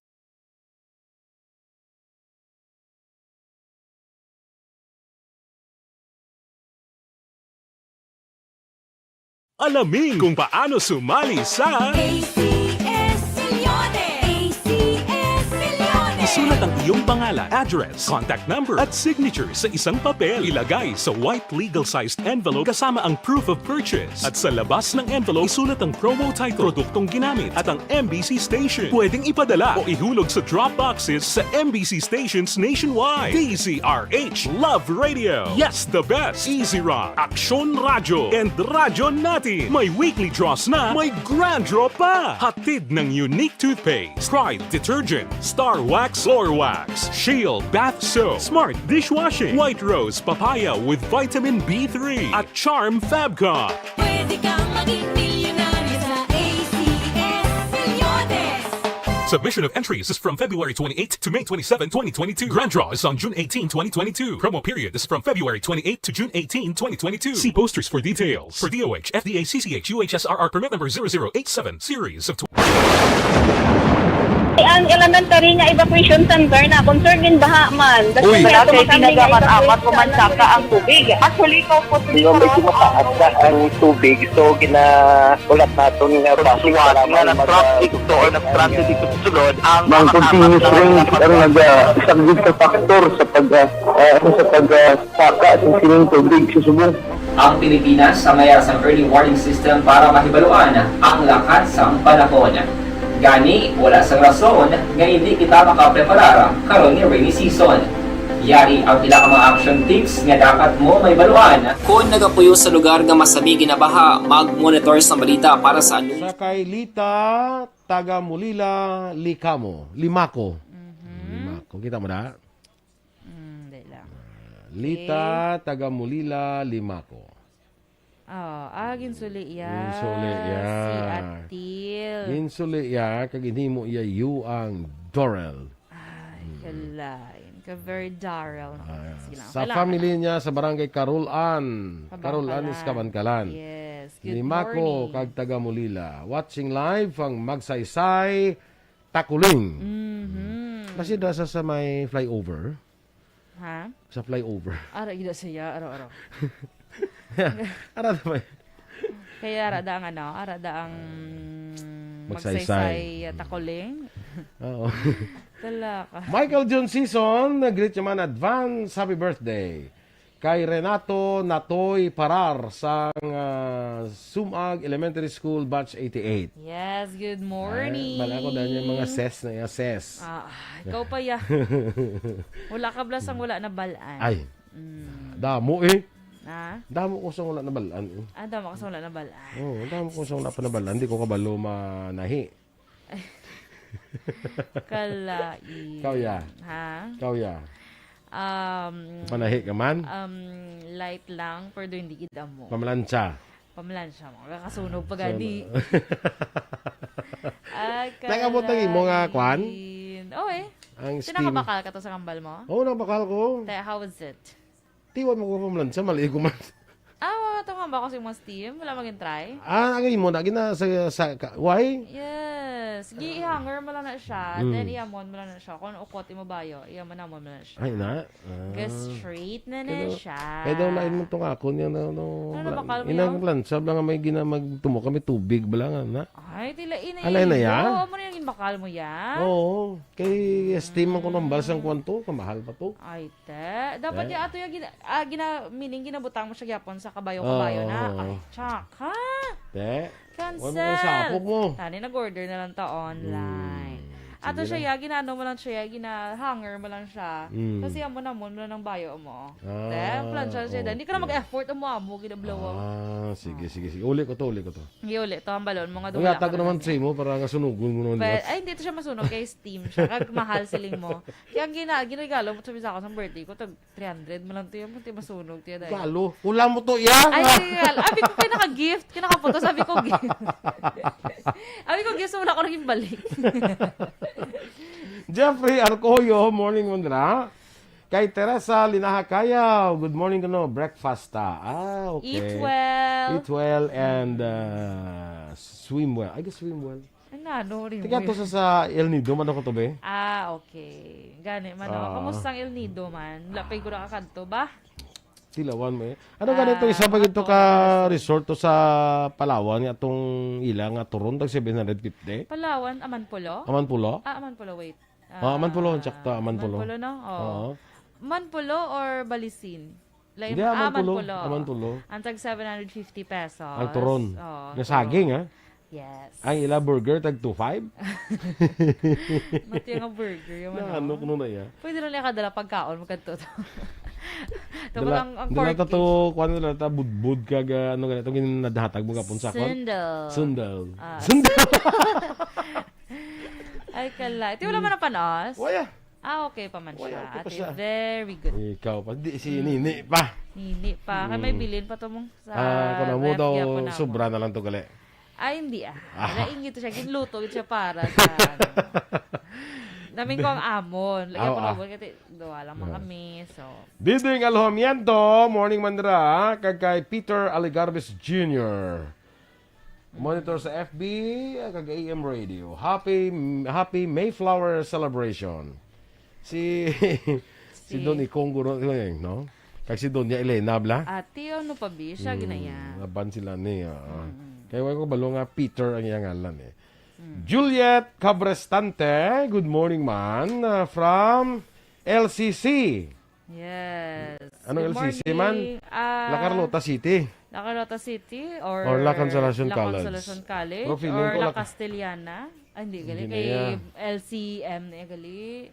Alamin kung paano sumali sa A C S Milyones! A C S Milyones! Isulat ang iyong pangalan, address, contact number, at signature sa isang papel. Ilagay sa white legal-sized envelope kasama ang proof of purchase. At sa labas ng envelope, isulat ang promo title, produktong ginamit, at ang M B C station. Pwedeng ipadala o ihulog sa drop boxes sa M B C stations nationwide. D Z R H Love Radio. Yes, the best. Easy Rock, Aksyon Radyo, and Radyo Natin. May weekly draws na, may grand draw pa. Hatid ng Unique Toothpaste, Pride Detergent, Star Wax Floor Wax, Shield Bath Soap, Smart Dishwashing, White Rose Papaya with Vitamin B three, at Charm Fabcon. Pwede kang maging milyonaryo sa A C S Milyones. Submission of entries is from February twenty-eight to May twenty-seven, twenty twenty-two. Grand draw is on June eighteen, twenty twenty-two. Promo period is from February twenty-eight to June eighteen, twenty twenty-two. See posters for details. For D O H, F D A, C C H, U H S R R permit number zero zero eight seven, series of Ang elementary nga evacuation center na concerned in baha man. Uy. Wala kay tinaga man amat o mansaka ang tubig. Actually, ikaw po, di ba may tumataas na ang tubig, so ginaulat naton nga base nga nag-traffic to or nag-transit dito sa sulod ang mga continuous rain ang nagasaglit sa factor sa pag, ah, ah, sa pag, ah, saka sa sining tubig sa subong. Ang Pilipinas ang may sang early warning system para mahibaluan ang lakat sang panahon. Gani, wala sang rason nga hindi kita makapreparar karon nga rainy season. Yari ang pila ka mga action tips nga dapat mo mahibaluan. Kon nagapuyo sa lugar nga masami ginabaha, mag-monitor sa balita para sa anunsyo. Sa kay Lita, taga Mulila, Licamo, Limaco. Mhm. Limaco. Kita mo na? Mm, di lang. Ah, Lita, taga Mulila, Limaco. Oh, ah, ginsuli iya. Ginsuli iya. Si Atil. Ginsuli iya, kag ginhimo iya Yuang Dorel. Ay. Hmm. Kalain ka, very Daryl. Ah, sige lang. Sa Kailangan family na. Niya sa barangay Carolan. Kabankalan. Carolan is Kabankalan. Yes. Good Ni Mako morning. Kag taga Mulila. Watching live ang Magsaysay Takuling. Mhm. Kasi da sa, sa may flyover. Ha? Sa flyover. Ara, gida siya. Aro, aro. Ara, may Kaya ara da ang ano, ara da ang Magsaysay. Magsaysay, uh, Takuling. Oo. Tala ka. Michael John Season, nag-greet naman advance happy birthday kay Renato Natoy Parar sang, ah, Sumag Elementary School Batch eighty-eight. Yes, good morning. Ay, bala ko dahil yung mga ses na iya, ses. Ah, ikaw pa ya. Wala ka blasang wala na balaan. Ay, Mm. Damo eh. Ah? Damo ko sang wala nabalaan eh. Ah, damo ka sang wala nabalaan. Oo, damo ko sang wala pa nabalaan. Di ko kabalo manahi. Kalai. Ikaw ya. Ha? Ikaw ya. Um, Panahi ka man? Um, light lang, pero hindi gid amo. Pamalansya. Pamalansya mo. Kakasunog pa gani. Ay, Nag-abot ang imo nga kwan? Kalain. Oh, eh. Ang Sino steam. Nakabakal ka to sa kambal mo? Oo, nakabakal ko. Te, how was it? Tiwan mo ko pamalansya, mali ko man. Ah, wala to nga ba ko sa imong steam? Wala magin try? Ah, ang imo na, gina sa, sa ka, why? Yes. Gi-hanger mo lang na siya, Mm. then i-amon mo lang na siya. Kung ukot imo bayo, i-amon-amon mo lang na siya. Ay, na? Ah. Ga-straight na na Kaya daw, siya. Kaya daw lain mo tong ako niya na, no, Ano na, bakal mo inang yan? Lansya, bala nga may gina-, magtumo kami tubig, bala nga, na? Ay, tila ina Alay na iya. Amo na yung bakal mo ya? Oo. Kay steam man ko ng balsang kwan to, kamahal pa to. Ay, te. Dapat Te? Yung ato yung gina-, ah, gina-, meaning ginabutang mo siya gyapon sa kabayo-kabayo Oo, na. Oo. Ay, tsaka. Te? Cancel. Wala mo kung sapok mo. Tani, nag-order na lang ta online. Hmm. Ato Sige siya, lang. Ya, ginaano mo lang siya, gina-hanger mo lang siya. Hmm. Kasi amo namon mo lang ng bayo mo. Ah, Te, ang plancha siya. Okay. Hindi ka na mag-effort mo amo, ginablaw. Ah, sige, sige, sige. Uli ko to, uli ko to. Hindi uli to, ang balon mo nga Ang doon yatag wala naman ka sa imo para nga sunugon mo naman But, yun. Ay, hindi to siya masunog, kay steam siya. Kag mahal siling mo. Kaya ang gina-, ginregalo mo sa bisa ko sa birthday ko, tag three hundred mo lang to yan, pati masunog to yan, dahil. Galo, hula mo to iya. Ay, ay, ay, abi ko kay naka-gift, kay nakaputo, sabi ko gift. Abi ko gift, so wala ko naging balik. Jeffrey Arcoyo, morning, Mundra. Kay Teresa Linaha Kayaw, good morning, kuno, breakfast ta. Ah, okay. Eat well. Eat well and, uh, swim well. I guess swim well. Ay, nano rin Tiga mo to yun. Sa, sa El Nido, man ako to, be? Ah, okay. Gani man, oh. Ah. Kamusta ang El Nido man? Wala pa yung gura ka kadto ba? Tilawan mo eh. Ano Ah, gani itong isa pag ito ka ato. Resort to sa Palawan, nga itong ila nga turon, tag seven hundred fifty? Palawan, Amanpulo? Amanpulo? Ah, Amanpulo, wait. Ah, Amanpulo, Ah, tsakta, Amanpulo. Amanpulo, no? Oo. Oo. Manpulo or Balisin? Like, Hindi, ah, Amanpulo. Manpulo. Amanpulo. Ang tag seven hundred fifty pesos. Ang turon. Oo, Nga turon. Saging, ha? Yes. Ang ila burger, tag two five? Mati nga burger, yung Na, ano? Ano, kuno na iya? Pwede na niya kadala pagkaon, magkadto to. Tapos Dala, ang, ang dala cork ta to, cake. Kuwan, dala ta, budbud, kag, ah, ano ganito, ginadhatag mo kapon sa kuwan? Sundal. Sundal. Ah. Sundal. Ay, kala. Ito wala man ang panos? Wala. Ah, okay pa man Wala, siya. Okay pa Ate, siya. Very good. Ikaw pa. Di, si Mm. Nini pa. Nini pa. Kay may Mm. bilin pa to mong sa Ah, kung amo ref daw, gyapon namo. Sobra na lang to gali. Ay, hindi ah. Ah. Laing ito siya. Ginluto ito siya para sa, ano. Namin ko ang amon. Lagi Aw, ko ah. Nabon kasi duwa lang man Ah. Kami. So. Diding Alhamiento, morning Mandra, kag kay Peter Aligarbes Junior Monitor sa F B, ah, kag A M radio. Happy, happy Mayflower celebration. Si, si Si Don Ikong Guro, no? Kag si Doña Elena, bla? Ate, ano pa, bi? Siya, Hmm, ginaya. Laban sila ni, ah. Mm-mm. Kaya wala ko balo nga Peter ang iyang ngalan, eh. Mm. Juliet Cabrestante, good morning, man. Ah, from L C C. Yes. Anong Good L C C man? morning. Ah, La Carlota City. La Carlota City or Or La Consolacion La College. Consolacion College Pero feeling or ko La La Castellana. Ah, hindi, gali. Hindi Kay na. L C M na gali.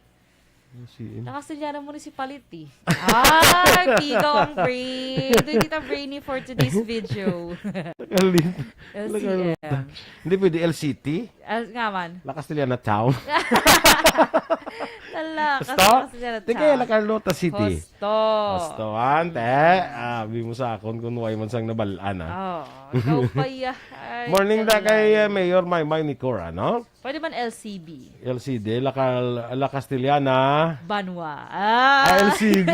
L C M. La Castellana Municipality. Ay, pigaw ang brain. Doon kita brainy for today's video. Kalit. L C M. Hindi pwede L C T? Ah, nga man. La Castellana Town. Lala, Gusto? Castellana Town. Di kaya La Carlota City. Gusto. Gusto, ante. Ah, abi mo sa akon kung why man sang nabalaan, ah. Oo. Ikaw pa ya. Ay, Morning da talaga. Kay, uh, Mayor Maymay Nicora, no? Pwede man L C B. L C D, La Cal-, La Castellana. Banwa. Ah. Ah, L C B.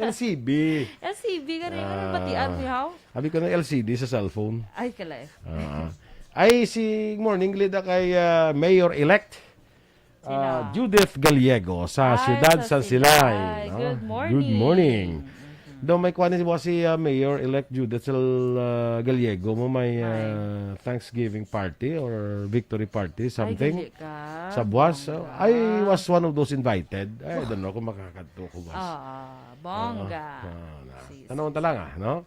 L C B. L C B, ganun yung Ah. batian, mihaw? Abi ko ng L C D sa cellphone. Ay, kalay. Ah. Ay, si morning lida kay, ah, Mayor-elect, ah, Sino? Judith Gallego sa Ay, Ciudad sa San Silay, Silay. No? Good Good morning. morning. Mm-hmm. Daw may kuwan ni si, ah, Mayor-elect Judith Sal-, ah, Gallego mo may, Ay. ah, Thanksgiving party or victory party, Ay, something. gali ka. Sa buwas, Bongga. I was one of those invited. I don't know kung makakadto ko buwas. Ah, bongga. Ah, ah, na. Sis. Tanawon ta lang, ah, no?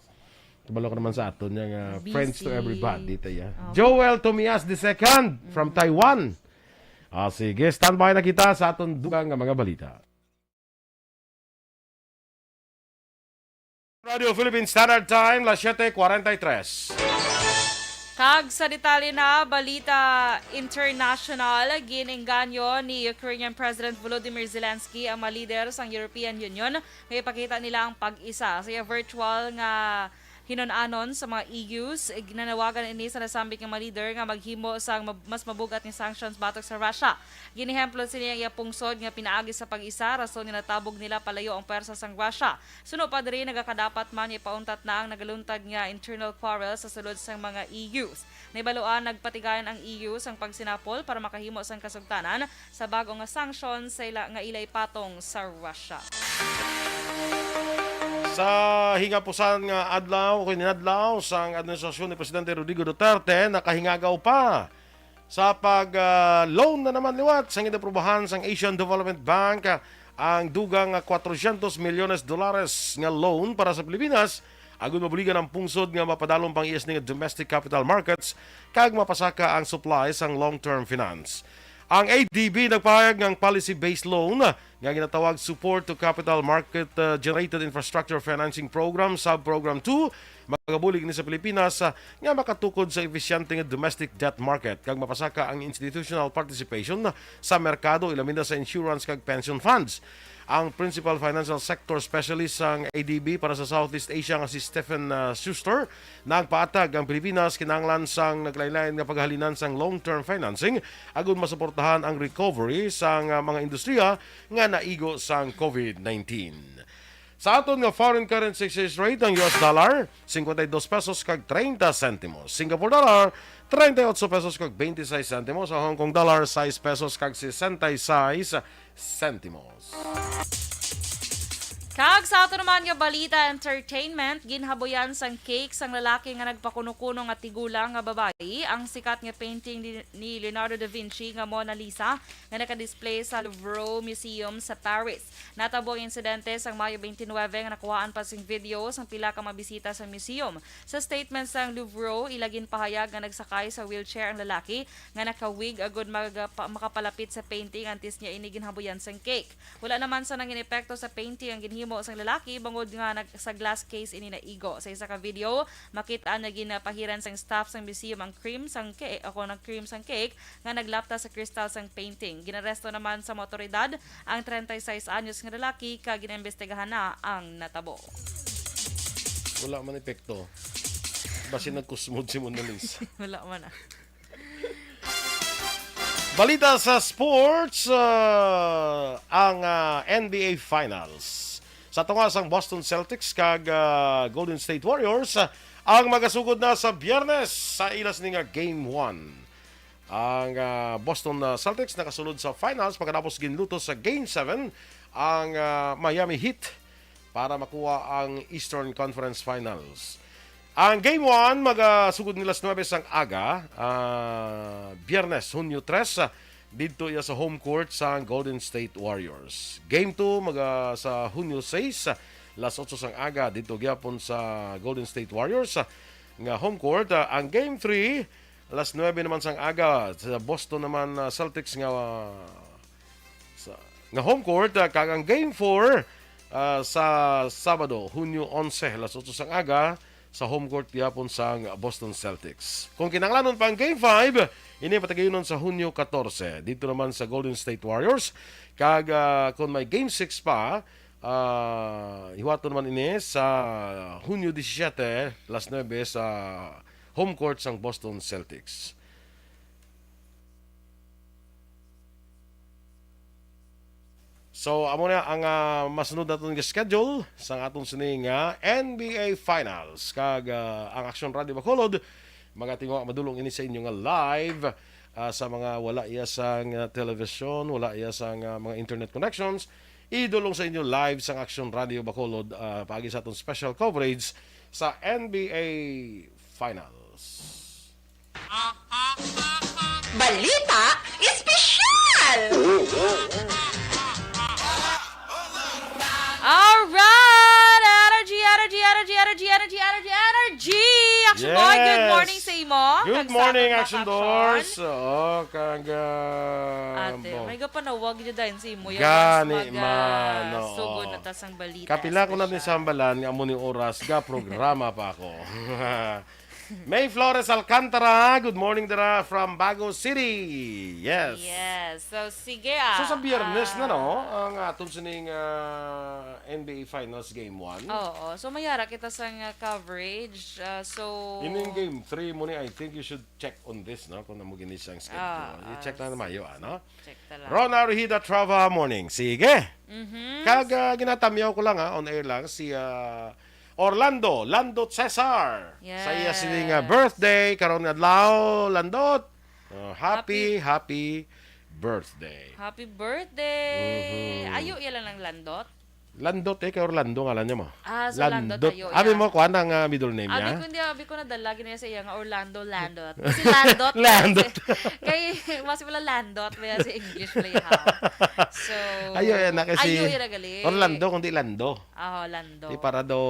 Kabalo ko naman sa aton niya nga Busy. friends to everybody, taya. Oh. Joel Tomias the second from Mm. Taiwan. Ah, sige, standby na kita sa aton dugang nga mga balita. Radio Philippine Standard Time, las siete cuarenta y tres. Kag sa detalye na balita international, gin-engganyo ni Ukrainian President Volodymyr Zelensky ang mga lider sang European Union nga ipakita nila ang pag-isa. Sa iya virtual nga hinun-anon sa mga E Us, ginanawagan ini sa nasambit nga mga lider nga maghimo sang mab-, mas mabug-at nga sanctions batok sa Russia. Ginehemplo sini ang iya pungsod nga pinaagi sa pag-isa, rason nga natabog nila palayo ang pwersa sang Russia. Suno pa diri, nagakadapat man nga ipauntat na ang nagaluntad nga internal quarrel sa sulod sang mga E Us. Nahibaluan, nagpatigayon ang E U sang pagsinapol para makahimo sang kasugtanan sa bag-o nga sanction sa ila, nga ila ipatong sa Russia. Sa hingapusan nga adlaw, o inadlaw sang administrasyon ni Presidente Rodrigo Duterte, nakahingaw pa sa pag, ah, loan na naman liwat sang inaprubahan sang Asian Development Bank, ah, ang dugang nga cuatrocientos milyones dolares nga loan para sa Pilipinas, agud mabuligan ang pungsod nga mapadalom pang iyas ni nga domestic capital markets kag mapasaka ang supply sang long-term finance. Ang A D B nagpahayag nga ang policy-based loan nga ginatawag Support to Capital Market, uh, Generated Infrastructure Financing Program, Sub-Program two, magabulig ni sa Pilipinas, uh, nga makatukod sa efisyente nga domestic debt market kag mapasaka ang institutional participation sa merkado, ilabi na sa insurance kag pension funds. Ang principal financial sector specialist sang A D B para sa Southeast Asia nga si Stephen, uh, Schuster, nagpaatag ang Pilipinas kinahanglan sang naglain-lain nga paghalinan sang long-term financing agud masuportahan ang recovery sang, uh, mga industriya nga naigo sang COVID nineteen. Sa aton nga foreign currency exchange rate, ang U S dollar, cincuenta y dos pesos kag treinta sentimos. Singapore dollar, treinta y ocho pesos kag veintiséis sentimos. Ang Hong Kong dollar, sais pesos kag sesenta y seis sentimos. Kag sa ato naman nga balita, entertainment, ginhabuyan sang cake sang lalaki nga nagpakuno-kuno nga tigulang nga babayi ang sikat nga painting ni, ni Leonardo da Vinci nga Mona Lisa nga naka-display sa Louvre Museum sa Paris. Natabo ang insidente sang Mayo twenty-nine nga nakuhaan pa sing video sang pila ka mga bisita sa museum. Sa statement sang Louvre, ila ginpahayag nga nagsakay sa wheelchair ang lalaki nga naka-wig agud mag-, pa-, makapalapit sa painting antes niya ini ginhabuyan sang cake. Wala naman sa nangin epekto sa painting ang ginhimo sang lalaki bangod nga nag-, sa glass case ini naigo. Sa isa ka video, makit-an nga ginapahiran sang staff sang museum ang cream sang cake, ako nag-cream sang cake nga naglapta sa kristal sang painting. Ginaresto naman sa mga otoridad ang treinta y seis anyos nga lalaki kag ginaimbestigahan na ang natabo. Wala man epekto. Basi nagkusmod si Mona Lisa. Wala man, ah. Balita sa sports, ah, ang, ah, N B A Finals. Sa tunga sang Boston Celtics kag, ah, Golden State Warriors, ah, ang magasugod na sa Biyernes sa ila sini nga Game one. Ang, ah, Boston, ah, Celtics nakasulod sa finals pagkatapos ginluto sa Game seven ang, ah, Miami Heat para makuha ang Eastern Conference Finals. Ang Game one magasugod nila sa nuebe sang aga, ah, Biyernes, Hunyo tres, ah, didto iya sa home court sa Golden State Warriors. Game two maga sa Hunyo sais, ah, las otso sang aga, didto gyapon sa Golden State Warriors, ah, nga home court. Ah, ang Game three, las nuebe naman sang aga, sa Boston naman, ah, Celtics nga, ah, sa, nga home court, ah, kag ang Game four, ah, sa Sabado, Hunyo onse, las otso sang aga, sa home court gihapon sang Boston Celtics. Kung kinahanglanon pa ang Game five, ini patagayunon sa Hunyo katorse, dito naman sa Golden State Warriors. Kag, ah, kung may Game six pa, ah, hiwaton naman ini sa Hunyo disisiete, alas nuebe, sa home court sang Boston Celtics. So, amo na ang, ah, masunod naton nga schedule sa aton sini nga N B A Finals. Kag, ah, ang Action Radio Bacolod, mga tingwa, madulong ini sa inyo nga live, ah, sa mga wala iya sang, ah, television, wala iya sang, ah, mga internet connections. Idulong sa inyo live sang Action Radio Bacolod, ah, paagi sa aton special coverage sa N B A Finals. Balita Espesyal! Alright! Energy, energy, energy, energy, energy, energy, energy! Action Boy, good Yes. morning sa imo. Good Kag sa morning, akong Action mga Doors. action. Oo, kag, ah, Ate, bo- may gapanawag yun dahil sa imo. Yung Gani mas man, maga. oo. Sugod na ta sang balita. Kapila ko na ni espesyal. sambalan nga amo ni oras ga programa pa ako. May Flores Alcantara, good morning dira from Bago City. Yes. Yes. So, sige ah. So sa Biyernes na, Ah, no, ang aton sining, ah, N B A Finals Game one. Oo. So, mayara kita sa nga coverage. Ah, so, Ining Game three mo ni, I think you should check on this, no, kung namo gini siyang schedule. Ah, I-check ah, na mayo, ano? Check talaga. Rona Rehida Trava morning. Sige. Mhm. Kag, ah, ginatamyaw ko lang, ha, on air lang, si, ah, Orlando, Landot Cesar. Sa iya Yes. sining, ah, birthday, karon nga adlaw, Landot. Oh, happy, happy birthday. Happy birthday! Mhm. Ayo, iya lang ng Landot. Landot eh, kay Orlando ngalan niya mo. Ah, so Landot ayo, Abi yeah. mo, kuan ang, ah, middle name Abi niya? ko, hindi, abi ko nadala gini sa iya nga Orlando Landot. Si Landot. Landot. Kay, mas wala Landot, may sa English play ha. So, Ayo, yan na kasi ayo, ira gali. Orlando, kundi Lando. Ah, Lando. Di para daw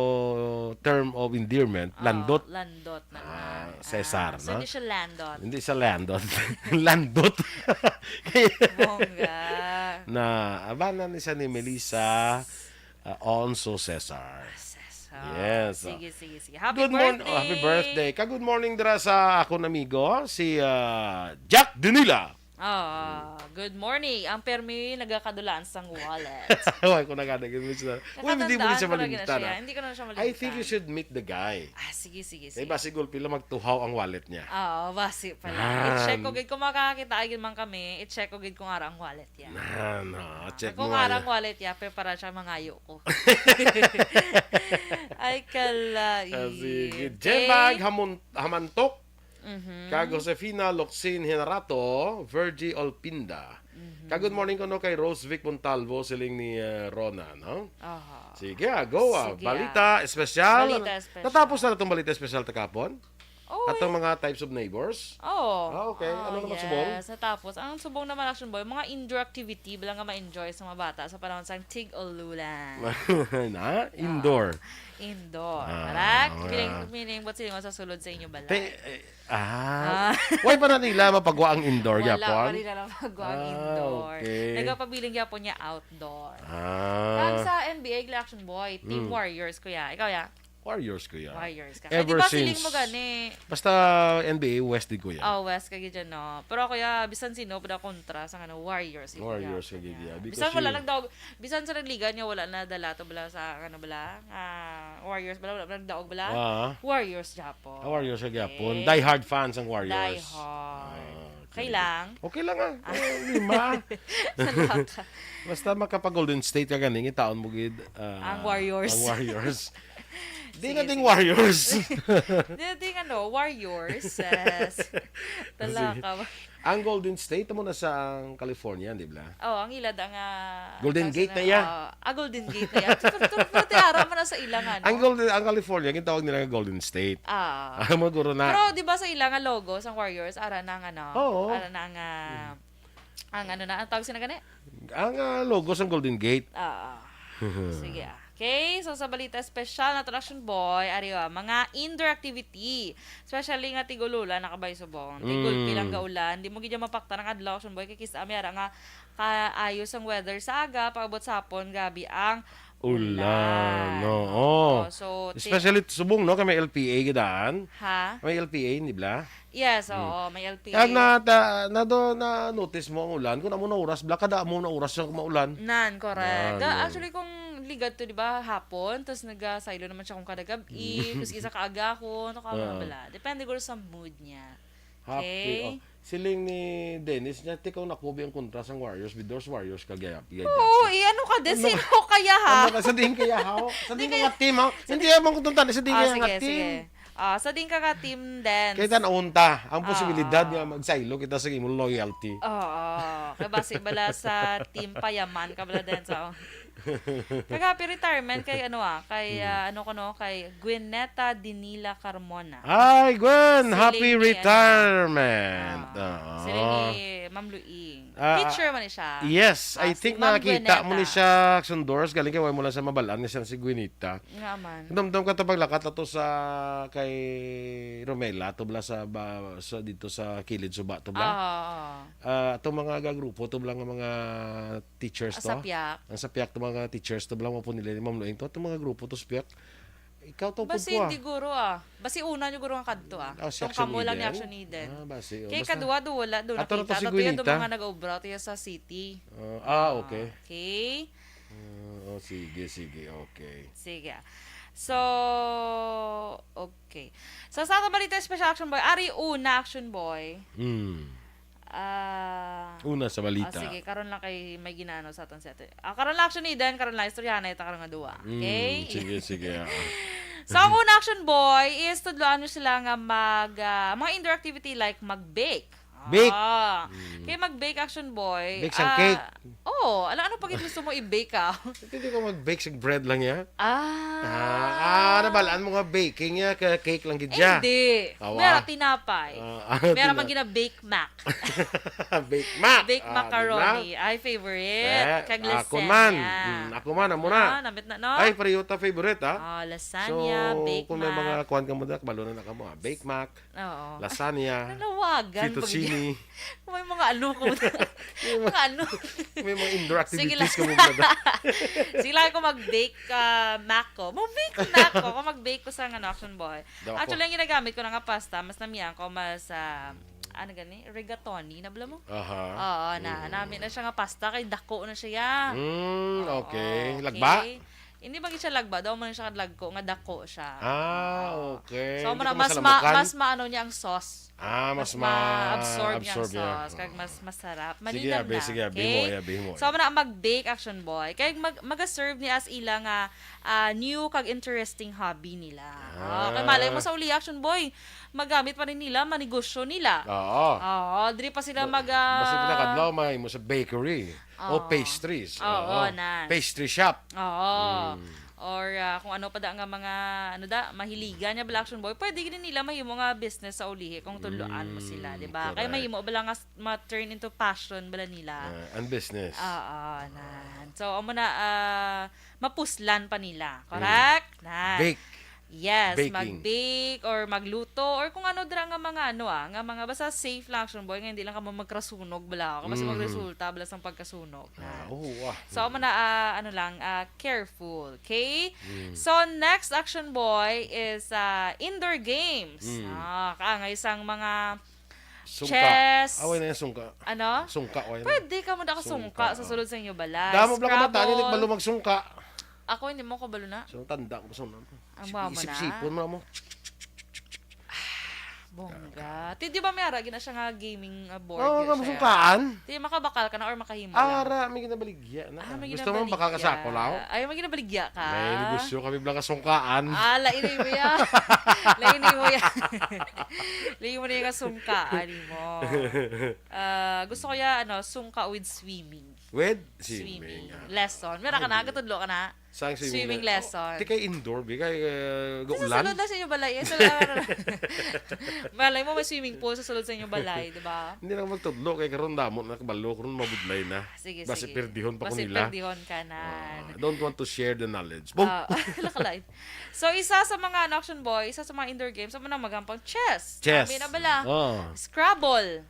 term of endearment, Ah, Landot. Landot na. Ah, Ah, Cesar, so, no? Hindi siya Landot. Hindi siya Landot. Landot. Kaya Bongga. na, abanan ni siya ni Melissa, ah, Onso Cesar. Yes. Yes, oh. Sige, sige, sige. Happy Good morning. birthday. Oh, happy birthday. Ka good morning dira sa akon amigo, si, ah, Jack Dinila. Ah, good morning. Ang permi nagakadulaan sang wallet. Wala ko nagadagan mo siya. Uy, hindi mo Nakatandaan siya ko na gina malimtan, siya. ah. Hindi ko na siya I think you malimtan. Should meet the guy. Ah, sige, sige, Kaya sige. ba siguro pila magtuhaw ang wallet niya? Oo, basi pala. Ah. I-check ko gid kung makakakita gid man kami, i-check ko gid kung ara ang wallet ya. Na, na, check Kung mo. ara ang Nga. Wallet ya, pero para siya mangayo ko. Ay, kalait. Ah, sige. Okay. Jen Mag Hamon- Hamantok. Mhm. Kag Josefina Locsin Hinarato, Virgie Olpinda. Mhm. Kag good morning ko no kay Rose Vic Montalvo, siling ni, uh, Rona, no? Aha. Sige, ah, go, ah. Sige, Balita espesyal. Balita espesyal. Natapos na itong balita espesyal takapon? Oh, Atong mga types of neighbors? Oh. Ah, okay. Ano naman subong? Yes, natapos. Ang subong naman, Action Boy, mga indoor activity, bala nga ma-enjoy sa mga bata sa panahon sang tig-ululan. Na? Indoor. Indoor. Ah, Correct? mga Meaning, meaning, ba't silingon sa sulod sa inyo bala? Te, eh, ah, Ah. Why pa na nila mapagwa ang indoor Wala yapon? pa rin na mapagwa ang Ah, indoor. okay. Nagapabiling yapon niya outdoor. Ah. Kag sa N B A, Action Boy, Team Mm. Warriors ko ya. Ikaw ya? Warriors ko ya. Warriors ka. Ever Di ba siling since. Mo gani? Basta N B A West di ko ya. Oh, West ka gid dyan, no? Pero ako ya, bisan sino, pwede kontra sa ano, Warriors. Gid Warriors ya. ka gid ya. Bisan Because wala you- nagdaog, bisan sa nagliga niya, wala na dala to bala sa, ano bala, ah, Warriors bala, wala na nagdaog bala. Ah. Warriors Japon. Ah, Warriors ka gyapon. Okay. Die hard fan sang Warriors. Die hard. Ah, Okay lang. Okay lang, ah. Eh, lima. Salamat. Basta makapag-Golden State ka gani, ngitaon mo gid, ah, Ang Warriors. Ang Warriors. Di Sige, na ding sige. Warriors. Di, di, ano, Warriors. Yes. Talaka. Ang Golden State mo na sa ang California, di ba? Oh, ang ila da nga Golden tawag Gate sa- na ya. Ah, ah, Golden Gate na ya. Pero, pero, pero tiara man na sa ila nga, no? Ang Golden, ang California, gitawag nila nga Golden State. Ah. Alam mo, guro na. Pero di ba sa ila nga logo sang Warriors, ara na nga, no? Oo. Ara na nga, ang ano na, ang tawag sila gani? Ang, ah, logo sang Golden Gate. Ah. Sige ah. Okay, so sa balita espesyal naton, Action Boy, ari, ah, mga indoor activity. Especially nga tig-ululan na kabay subong. Tig-ulpi Mm. lang gaulan. Di mo gid mapaktan ang adlaw, Action Boy. Kay kis-a may ara nga kaayo sang weather sa aga, paabot sa hapon, gabi ang Ulan, oo. So, ti- Especially subong, no? Kay may L P A gidaan. Ha? May L P A, di ba? Yes, Mm. oo, may L P A. Kag na, ta, na do, na-notice mo ang ulan. Kung amo na oras, bla, kada amo na oras siya maulan. Nan, correct. Nan, Ga, nan. Actually, kung ligad to, di ba, hapon, tas nagasaylo naman siya kung kada gab-i, Mm. tas isa ka agahon, o ka Ah. bala. Depende guro sa mood niya. Happy, Okay. oh. Siling ni Dennis niya, "Tikaw na kubi ang kontra sang Warriors, Bidors Warriors ka gayap." Oo, eh, ano ka din? Ano Sino ka? Kaya, ha? Ano ka? Sa diin kaya, ha? Sa Di diin kaya nga team, ha? Sa Hindi di- mo ko tuntan, sa diin Ah, kaya sige, nga team. sige. Ah, sa diin ka nga team, then. Kaya tan-awon ta, ang posibilidad Ah. nga magsaylo kita sa imong loyalty. Oo. Kaya basi bala sa team payaman ka bala din, so. Kag happy retirement kay ano, ah, kay, Mm. ah, ano ko, no, kay Gwynetta Dinila Carmona. Ay, Gwen, Siling happy ni, ano, retirement. ah, Oo. siling ni Ma'am Luing. Ah, Teacher man ni siya. Yes, I Ah, si think Ma'am nakita mo ni Gwynetta. siya, Sundors, galing kay wala mo lang sa mabalaan nga siya si Gwynetta. Nga man. Dumdum ka to paglakat ato sa kay Romela, to bala sa, ba, sa dito sa kilid suba, to bala. Ah, ah, ah. Ah, itong mga gagrupo, to bala nga mga teachers Ah, to. Sa piyak. Ang sa piyak, to mga teachers, to bala mo po nila ni Ma'am Luing to. Itong mga grupo to sa piyak. Ikaw to, Basi pugko, ah. hindi guro, ah. Basi una nyo guro nga kadto, ah. Ah, si Tong Action kamo lang ni Eden? Action Eden. Ah, basi, oh. Kay Basta, kadwa do wala do ato na to nakita. si Ato to yung Gwynita. Mga nag-obra to sa city. Ah, ah, okay. Okay. Ah, oh, sige, sige, okay. Sige. So, okay. So, sa ato balita, Special Action Boy, ari una, Action Boy. Mm. Ah, Una sa balita. ah, sige, karon lang kay may ginano sa aton si ate. Ah, karon lang, Action Eden, karon lang, istoryahan na ita karon nga duwa. Mm, Okay? sige, sige, ah. So, ang una, Action Boy, is tudloan nyo sila nga mag, ah, mga indoor activity like mag-bake. Bake. Ah. Mm. Kay mag-bake, Action Boy, Bake sang ah, cake. Oo, ano, ano pa gid gusto mo i-bake, ah? Pwede ko mag-bake sa bread lang, ya. Ah. Ah, ah, nabalaan mo nga baking, ya, ka cake lang gid, Eh, ya. Hindi. Awa. Mera tinapay. Ah, ah, Mera tina- man gina-bake mac. Bake mac. Bake Ah, macaroni. di ba? Ay, favorite. Eh, Kag ako lasagna. man. Mm, ako man, amo na. Ah, namit na, no? Ay, pareho ta favorite, ha? Ah, lasagna, So, bake kung may mac. mga kuwan ka mo, dak, balo na na ka mo, ah. Bake mac, Oo. lasagna, Nanawagan, fettuccine. May mga ano ko. May mga Mga ano. May mga indoor Sige activities lang. ka mo, brother. Sige lang ako mag-bake, ah, mac ko. Mag-bake ko na ako. Kung mag-bake ko sa, ano, Action Boy. Daw ako. Actually, ang ginagamit ko na nga pasta, mas namian ko, mas, ah, ano gani? Rigatoni, nabla mo? Aha. Oo, na, Mm. nami na siya nga pasta, kay dako na siya. Mm, Oo, okay. Lagba? okay. Hindi ba siya lagba? Daw man siya kadlagko, nga dako siya. Ah, Oo. okay. So, Hindi muna, ka mas ma-, masalamukan? mas maano niya ang sauce. Ah, Mas mas ma-absorb niya ang ma-absorb niya. sauce, kag Oo. mas masarap. Sige, Malinam abi, na, sige, abi mo, okay? abi mo. So, muna, mag-bake, Action Boy. Kay mag-, mag-serve ni as ila nga, ah, new kag interesting hobby nila. Ah. Oh, kay malay mo sa uli, Action Boy, magamit pa rin nila, manegosyo nila. Oo. Oo, diri pa sila Ba-, mag, ah, basta pinakadlaw, may mo sa bakery. O Oo. pastries. Oo, Oo. nan. Pastry shop. Oo. Mm. Or, ah, kung ano pa da nga mga, ano da, mahiligan niya, bala, Action Boy, pwede gid nila mahimo nga business sa ulihi kung tudloan mo sila, Mm, di ba? Kay correct. mahimo bala nga s-, ma-turn into passion bala nila. Ah, and business. Oo, nan. So, amo na, ah, mapuslan pa nila. Mm. Correct? Nan. Bake. Yes, Baking. mag-bake or magluto or kung ano dira nga mga ano, ah, nga mga basta safe lang, Action Boy, nga hindi lang kamo magkrasunog bala. Kasi Mhm. magresulta bala sang pagkasunog. Ah, Na. oo, ah. So, amo na, ah, ano lang, ah, careful, okay? Mm. So, next, Action Boy, is, ah, indoor games. Mm. Ah, kaangay sang mga Sungka. chess. Away na yung sungka. Ano? Sungka, away na. Pwede ka mo nakasungka Sungka, sa oh. sulod sa inyo balay. Damo bala ka mata, Scrabble. hindi balo magsungka. Ako, hindi mo ko balo na. So, tanda ko sa una. Ang Sip-, mama na. isip-sipon mo na mo. Bongga. Ti, di ba may ara, gina siya nga gaming, ah, board? Oo, Gina nga siya. masungkaan. Ti, makabakal ka na or makahimo Ah, lang? ara, may ginabaligya na. Ah, may Gusto mo ginabaligya. bakal ka sa ako, Lau? Ay, may ginabaligya ka? May negosyo kami bala kasungkaan. Ah, lain mo yan. Lain mo yan. Lain mo na yung sungkaan mo. Ah, gusto ko ya, ano, sungka with swimming. With Swimming. swimming, ah. Lesson. Meron ka Ay, na? di. Katudlo ka na? Sang swimming Swimming le-, lesson. oh, di kay indoor, bi, kay, eh, Sa gaulan. sulod na sa inyo balay, eh, sa sulod na. Malay mo, may swimming pool sa sulod sa inyo balay, di ba? Hindi na magtudlo, kay karon damo na kabalo, karon mabudlay na. Sige, Basi sige. perdihon pa ko Basi nila. perdihon ka na. Ah, I don't want to share the knowledge. Boom! Ah, lakalay. So, isa sa mga, ano, Action Boy, isa sa mga indoor games, sa mga magampang chess. Chess. Kami na bala. Oh. Scrabble.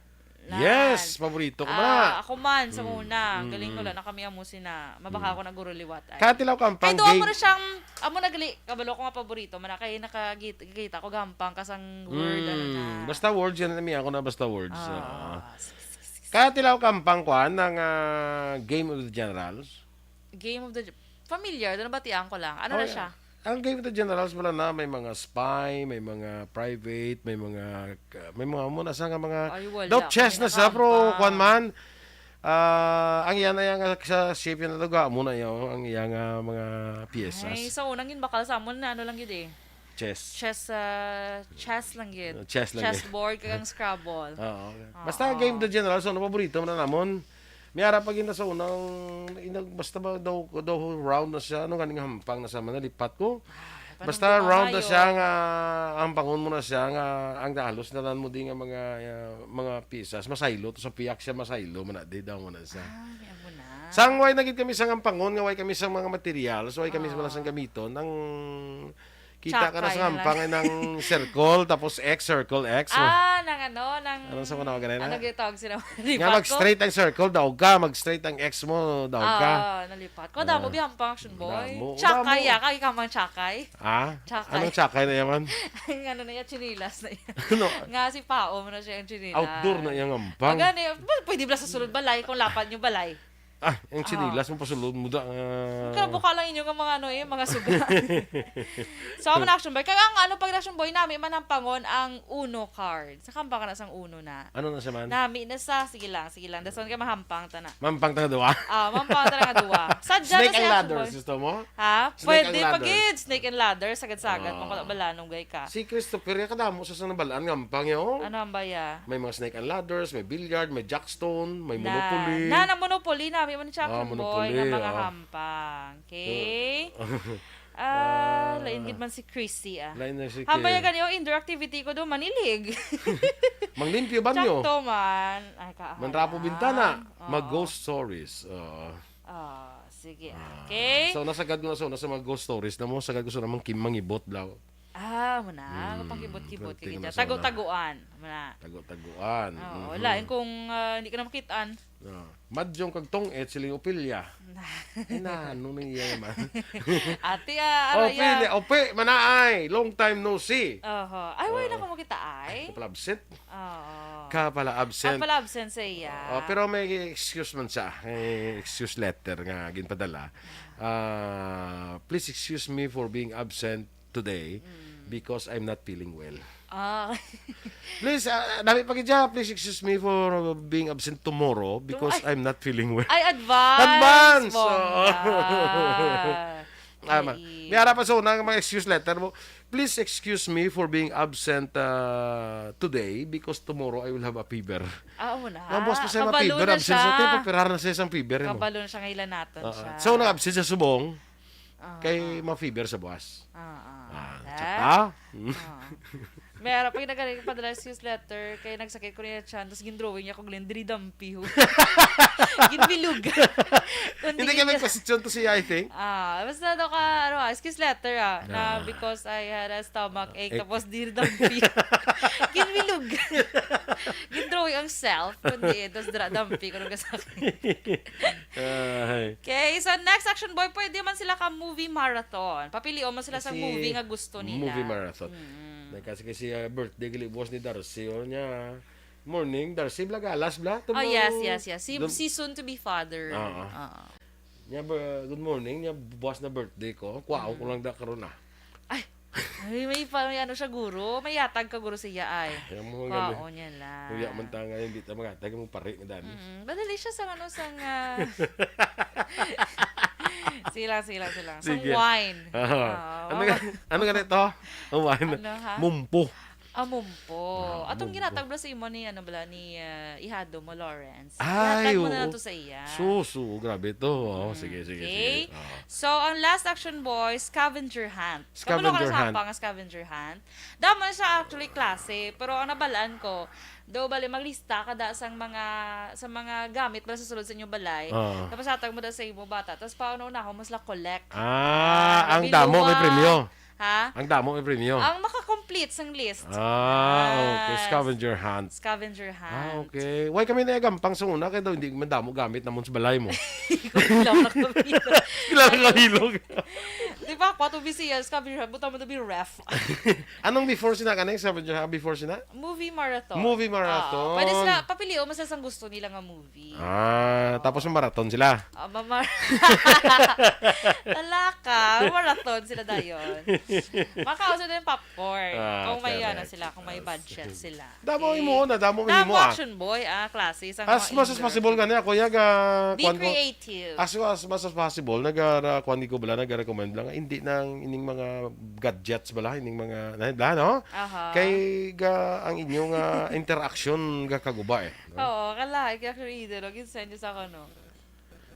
Yes, paborito ko man. Ah, ako man, sa una. Galing ko lang na kami amo sina. Mabaka ako naguro liwat ay. Katilaw ka ang Kay do amo panggig. Na siyang, amo na gali, kabalo ko nga paborito man na kay nakakita ko gampang kasang word, ano na. Mm, basta words yan, nami ako na basta words. Ah, ah. Sige, sige, sige, sige. Katilaw ka ang pangkuan ng, ah, Game of the Generals? Game of the Ge-, familiar, do nabatian ko lang. Ano na siya? Oh, yeah. Ang Game of the Generals pala na may mga spy, may mga private, may mga, may mga muna sa nga mga Ay, wala daw chess ko na siya, pero nakaampa. Kwan man, ah, ang iya na iya nga sa shape yan na lugar, amo na iya, oh, ang iya nga mga piyesas. Ay, so, unang yun bakal sa amon na ano lang yun eh. Chess. Chess, ah, chess lang yun. Uh, chess lang yun. Chessboard, kag ang Scrabble. Oo. Basta Oo. Game of the Generals, ano paborito man na namon? May ara pa gina sa unang, inag-, basta ba daw, daw round na siya, ano, ganing hampang na sa manalipat ko. Ah, basta panumduman round na kayo. Siya nga, hampangon mo na siya nga, ang halos na lang mo di nga mga, ah, mga pieces, masaylo, to sa piyak siya, masaylo, man na, di daw mo na siya. Ah, may amo na. Sang way na gid kami sa hampangon, nga way kami sa mga materials, way kami sa Ah. Mga sang gamiton, ang kita ka na Chakay sa na lang. Hampang ay ng circle, tapos X, circle, X. Ah, nang ano, nang Anong sa mga ganun, ano ah? Gyud tawag sila? Nga Lipat ko? Mag-straight ang circle, daog ka. Mag-straight ang X mo, daog ka. Oo, nalipat ko. Damo Ah. Biya ang pang action boy. Damo. Chakay, Damo. Ah. Kay ka mang chakay. Ah? Chakay. Anong chakay na yaman? Ang ano na yan, chinilas na yan. Ano? Nga si Pao mo na siya yung chinilas. Outdoor na iyang hampang. Magani, pwede ba sa sulod balay kung lapad niyo balay? Ah, ang Ah. Sinilas mo pasulod mo da, ah. Kaya buka lang inyo nga mga ano eh, mga suga. So, amo na action ba? Kaya ang ano pag action boy, nami man ang pangon ang Uno card. Sa kampang na sang Uno na. Ano na siya man? Nami na sa, sige lang, sige lang. Dason ka mahampang ta na. Mampang ta nga duwa? Ah, mampang ta nga duwa. Sadya na Snake and siya, ladder, action boy. Gusto mo? Ha? Snake Pwede and pag ladder. Snake and ladder, sagad-sagad, Ah. Pang wala bala, nunggay ka. Si Christopher, ya kadamo sa sang nabalaan nga hampang ya, oh. Ano ang baya? May mga snake and ladders, may billiard, may jackstone, may Na, Monopoly. Na, na Monopoly, nami man siya, Ah, action boy, Monopoly, nga mga ah. Hampang. Okay? Ah, Ah. Lain gid man si Chrissy, ah. Lain na si Hampay Kay. Gani, oh, indoor activity ko do, manilig. Manglimpyo banyo. Sakto man. Ay, ka-, Manrapo ayan. Bintana. Oo. Mag-ghost stories. Oo. Ah, sige, Ah. Okay. So, nasagad ko na sa, sa mga ghost stories na mo, sagad ko sa namang kim-, mangibot, blaw. Ah, mo na. Mm, Kapangkibot-kibot ka pwede gid na dyan. Sa una. Tago-taguan. Mo na. Tago-taguan. Oo, Mhm. Lain kung, ah, hindi ka na makitaan. Ah, Madyong kag Tong-et, siling Ophelia. Ay, na, ano na iya naman? Ate, ah, ano Ope, iya? Ni-, Ope, manaay, long time no see. Oho. Ay, wala Ah. na ko makita, ay. Kapala absent. Oo. Kapala absent. Kapala absent sa iya. Oh, pero may excuse man siya. May excuse letter nga ginpadala. Ah, "Please excuse me for being absent today Mm. because I'm not feeling well." Ah. Please, ah, dami pa gid siya. "Please excuse me for being absent tomorrow because Tom-, ay. I'm not feeling well." Ay, advance! Advance! Bongga. Oo. Tama. Ay. May ara pa sa una nga mga excuse letter mo. "Please excuse me for being absent, ah, today because tomorrow I will have a fever." Ah, amo na. Ang boss pa siya Kabalo ma-fever, na absent siya. Sa tayo, papirar na siya isang fever, eh, mo. Kabalo na siya, ngailan naton Oo. Siya. So, nag-absent siya subong, Ah, kay ah. Ma-fever sa buwas. Ah, ah. Ah, Ah. Chat, ah? Ah. May ara pa yung nagpadala excuse letter, kay nagsakit ko niya chan, tapos gindrawing niya ko, Glenn, diri dampi, ho. Ginbilog. Kundi Hindi ka may niya question to siya, I think. Ah, basta daw ka, ano, ah, excuse letter, ah, na Ah. because I had a stomach ache, Eh. tapos diri dampi. Ginbilog. Gindrawing ang self, kundi, eh, tapos dira dampi, kung nagkasakit. Ay. Okay, so next action boy, pwede man sila ka movie marathon. Papilion mo sila sa Kasi movie nga gusto nila. Movie marathon. Mm. Nagkasi kasi, ah, birthday gali buwas ni Darcy, oh, niya. Morning, Darcy, bla, galas, bla. Oh, yes, yes, yes. Si, Dum- si soon to be father. Oo. Oo. Niya, ba, good morning. Niya, buwas na birthday ko. Kuwaon ko Mm. lang da karon, ah. Ay, ay, may pa, may ano siya, guro. May yatag ka, guro, siya, ay. Ay, ang mga Kwaon ganun. Niya lang. Kuya, man ta nga, hindi ta maghatag, mo pare, madami. Mm, madali siya sa ano, sa nga. Sila, sila, sila. Sa Sige. Wine. Aha. Oo. Ano nga, ano nga nito? Ang wine. Ano, ha? Mumpo. Ah, mumpo. Ah, Atong mumpo. Ginatag bala sa imo ni, ano bala, ni, ah, ihado mo, Lawrence. Ay, Ihatag mo na lang oo. To sa iya. Sus, oo, grabe to. Oo, Mm, sige, sige, okay. Sige. Oo. So, ang last action boy, scavenger hunt. Scavenger Kabalo ka na sa hunt. Hampang nga scavenger hunt. Damo na siya actually klase, pero ang nabalaan ko, daw bali maglista ka da sang mga, sa mga gamit bala sa sulod sa inyong balay. Oo. Tapos hatag mo da sa imo bata. Tapos pauna-unahon mo sila collect. Ah, Ah, ang may damo, may biluwa. Premyo. Ha? Ang damo may premyo. Ang maka-complete sang list. Ah, okay. Yes. Scavenger hunt. Scavenger hunt. Ah, okay. Why kami nagampang sa una? Kaya daw hindi man damo gamit namon sa balay mo. Ikaw lang na kami. Kilala ka hilog. Di ba, kwato B C L, scavenger hunt, buta mo na ref. Anong before sina ka na yung scavenger hunt? Before sina? Movie marathon. Movie marathon. Ah, pwede sila, papilion mo sa sang gusto nila nga movie. Ah, tapos marathon sila. Ah, mamar... Talaka, marathon sila dayon. Makauso din popcorn. Ah, kung may correct. ano sila, kung may budget sila. Damo imo na, damo Damo imo ah. Action Boy, ah, klase. Sang As mga much as indoor. Possible gani ako, yaga, Be kuwan ko, creative. as, as much as possible, nagara, kuwan ko bala, nag-recommend lang, hindi nang ining mga gadgets bala, ining mga, na, bala, no? Aha. Kay ga, ang inyong ah, interaction ga kaguba eh. Oo, kalahi kaya creative. Lagi send sa ako, no?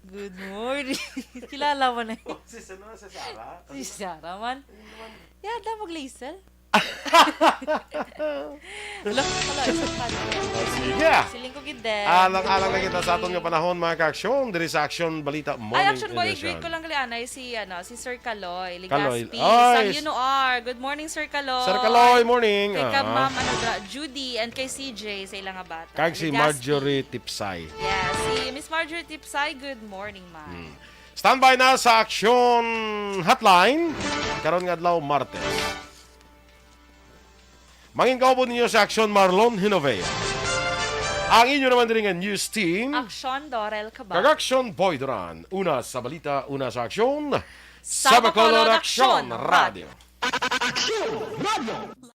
Good morning. Kilala mo na yun. Si sino? Si Sarah? Si Sarah man. Yada, mag-laser. Wala, wala, isa pa. Sige. Siling ko gid din. Alang-alang na Good kita sa aton nga morning. Panahon, mga ka-aksyon, diri sa Aksyon Balita Morning Ay, Action Boy, Edition. Greet ko lang gali anay si, ano, si Sir Kaloy Kaloy. Legaspi. Ay, Sa U N O R. Good morning, Sir Kaloy. Sir Kaloy, morning. Kay ka Ah. Ma'am ano, dra- Judy and kay C J sa ilang nga bata. Kag si Legaspi. Marjorie Tipsay. Yes, si Miss Marjorie Tipsay, good morning, ma'am. Standby na sa Aksyon Hotline. Karon nga adlaw, Martes. Mangin kaupod ninyo sa Aksyon Marlon Hinovea. Ang inyo naman diri nga news team. Action Dorel Cabal. Kag Aksyon Boy Duran. Una sa balita, una sa aksyon. Sa Bacolod, Aksyon Aksyon Radio. Aksyon Radio.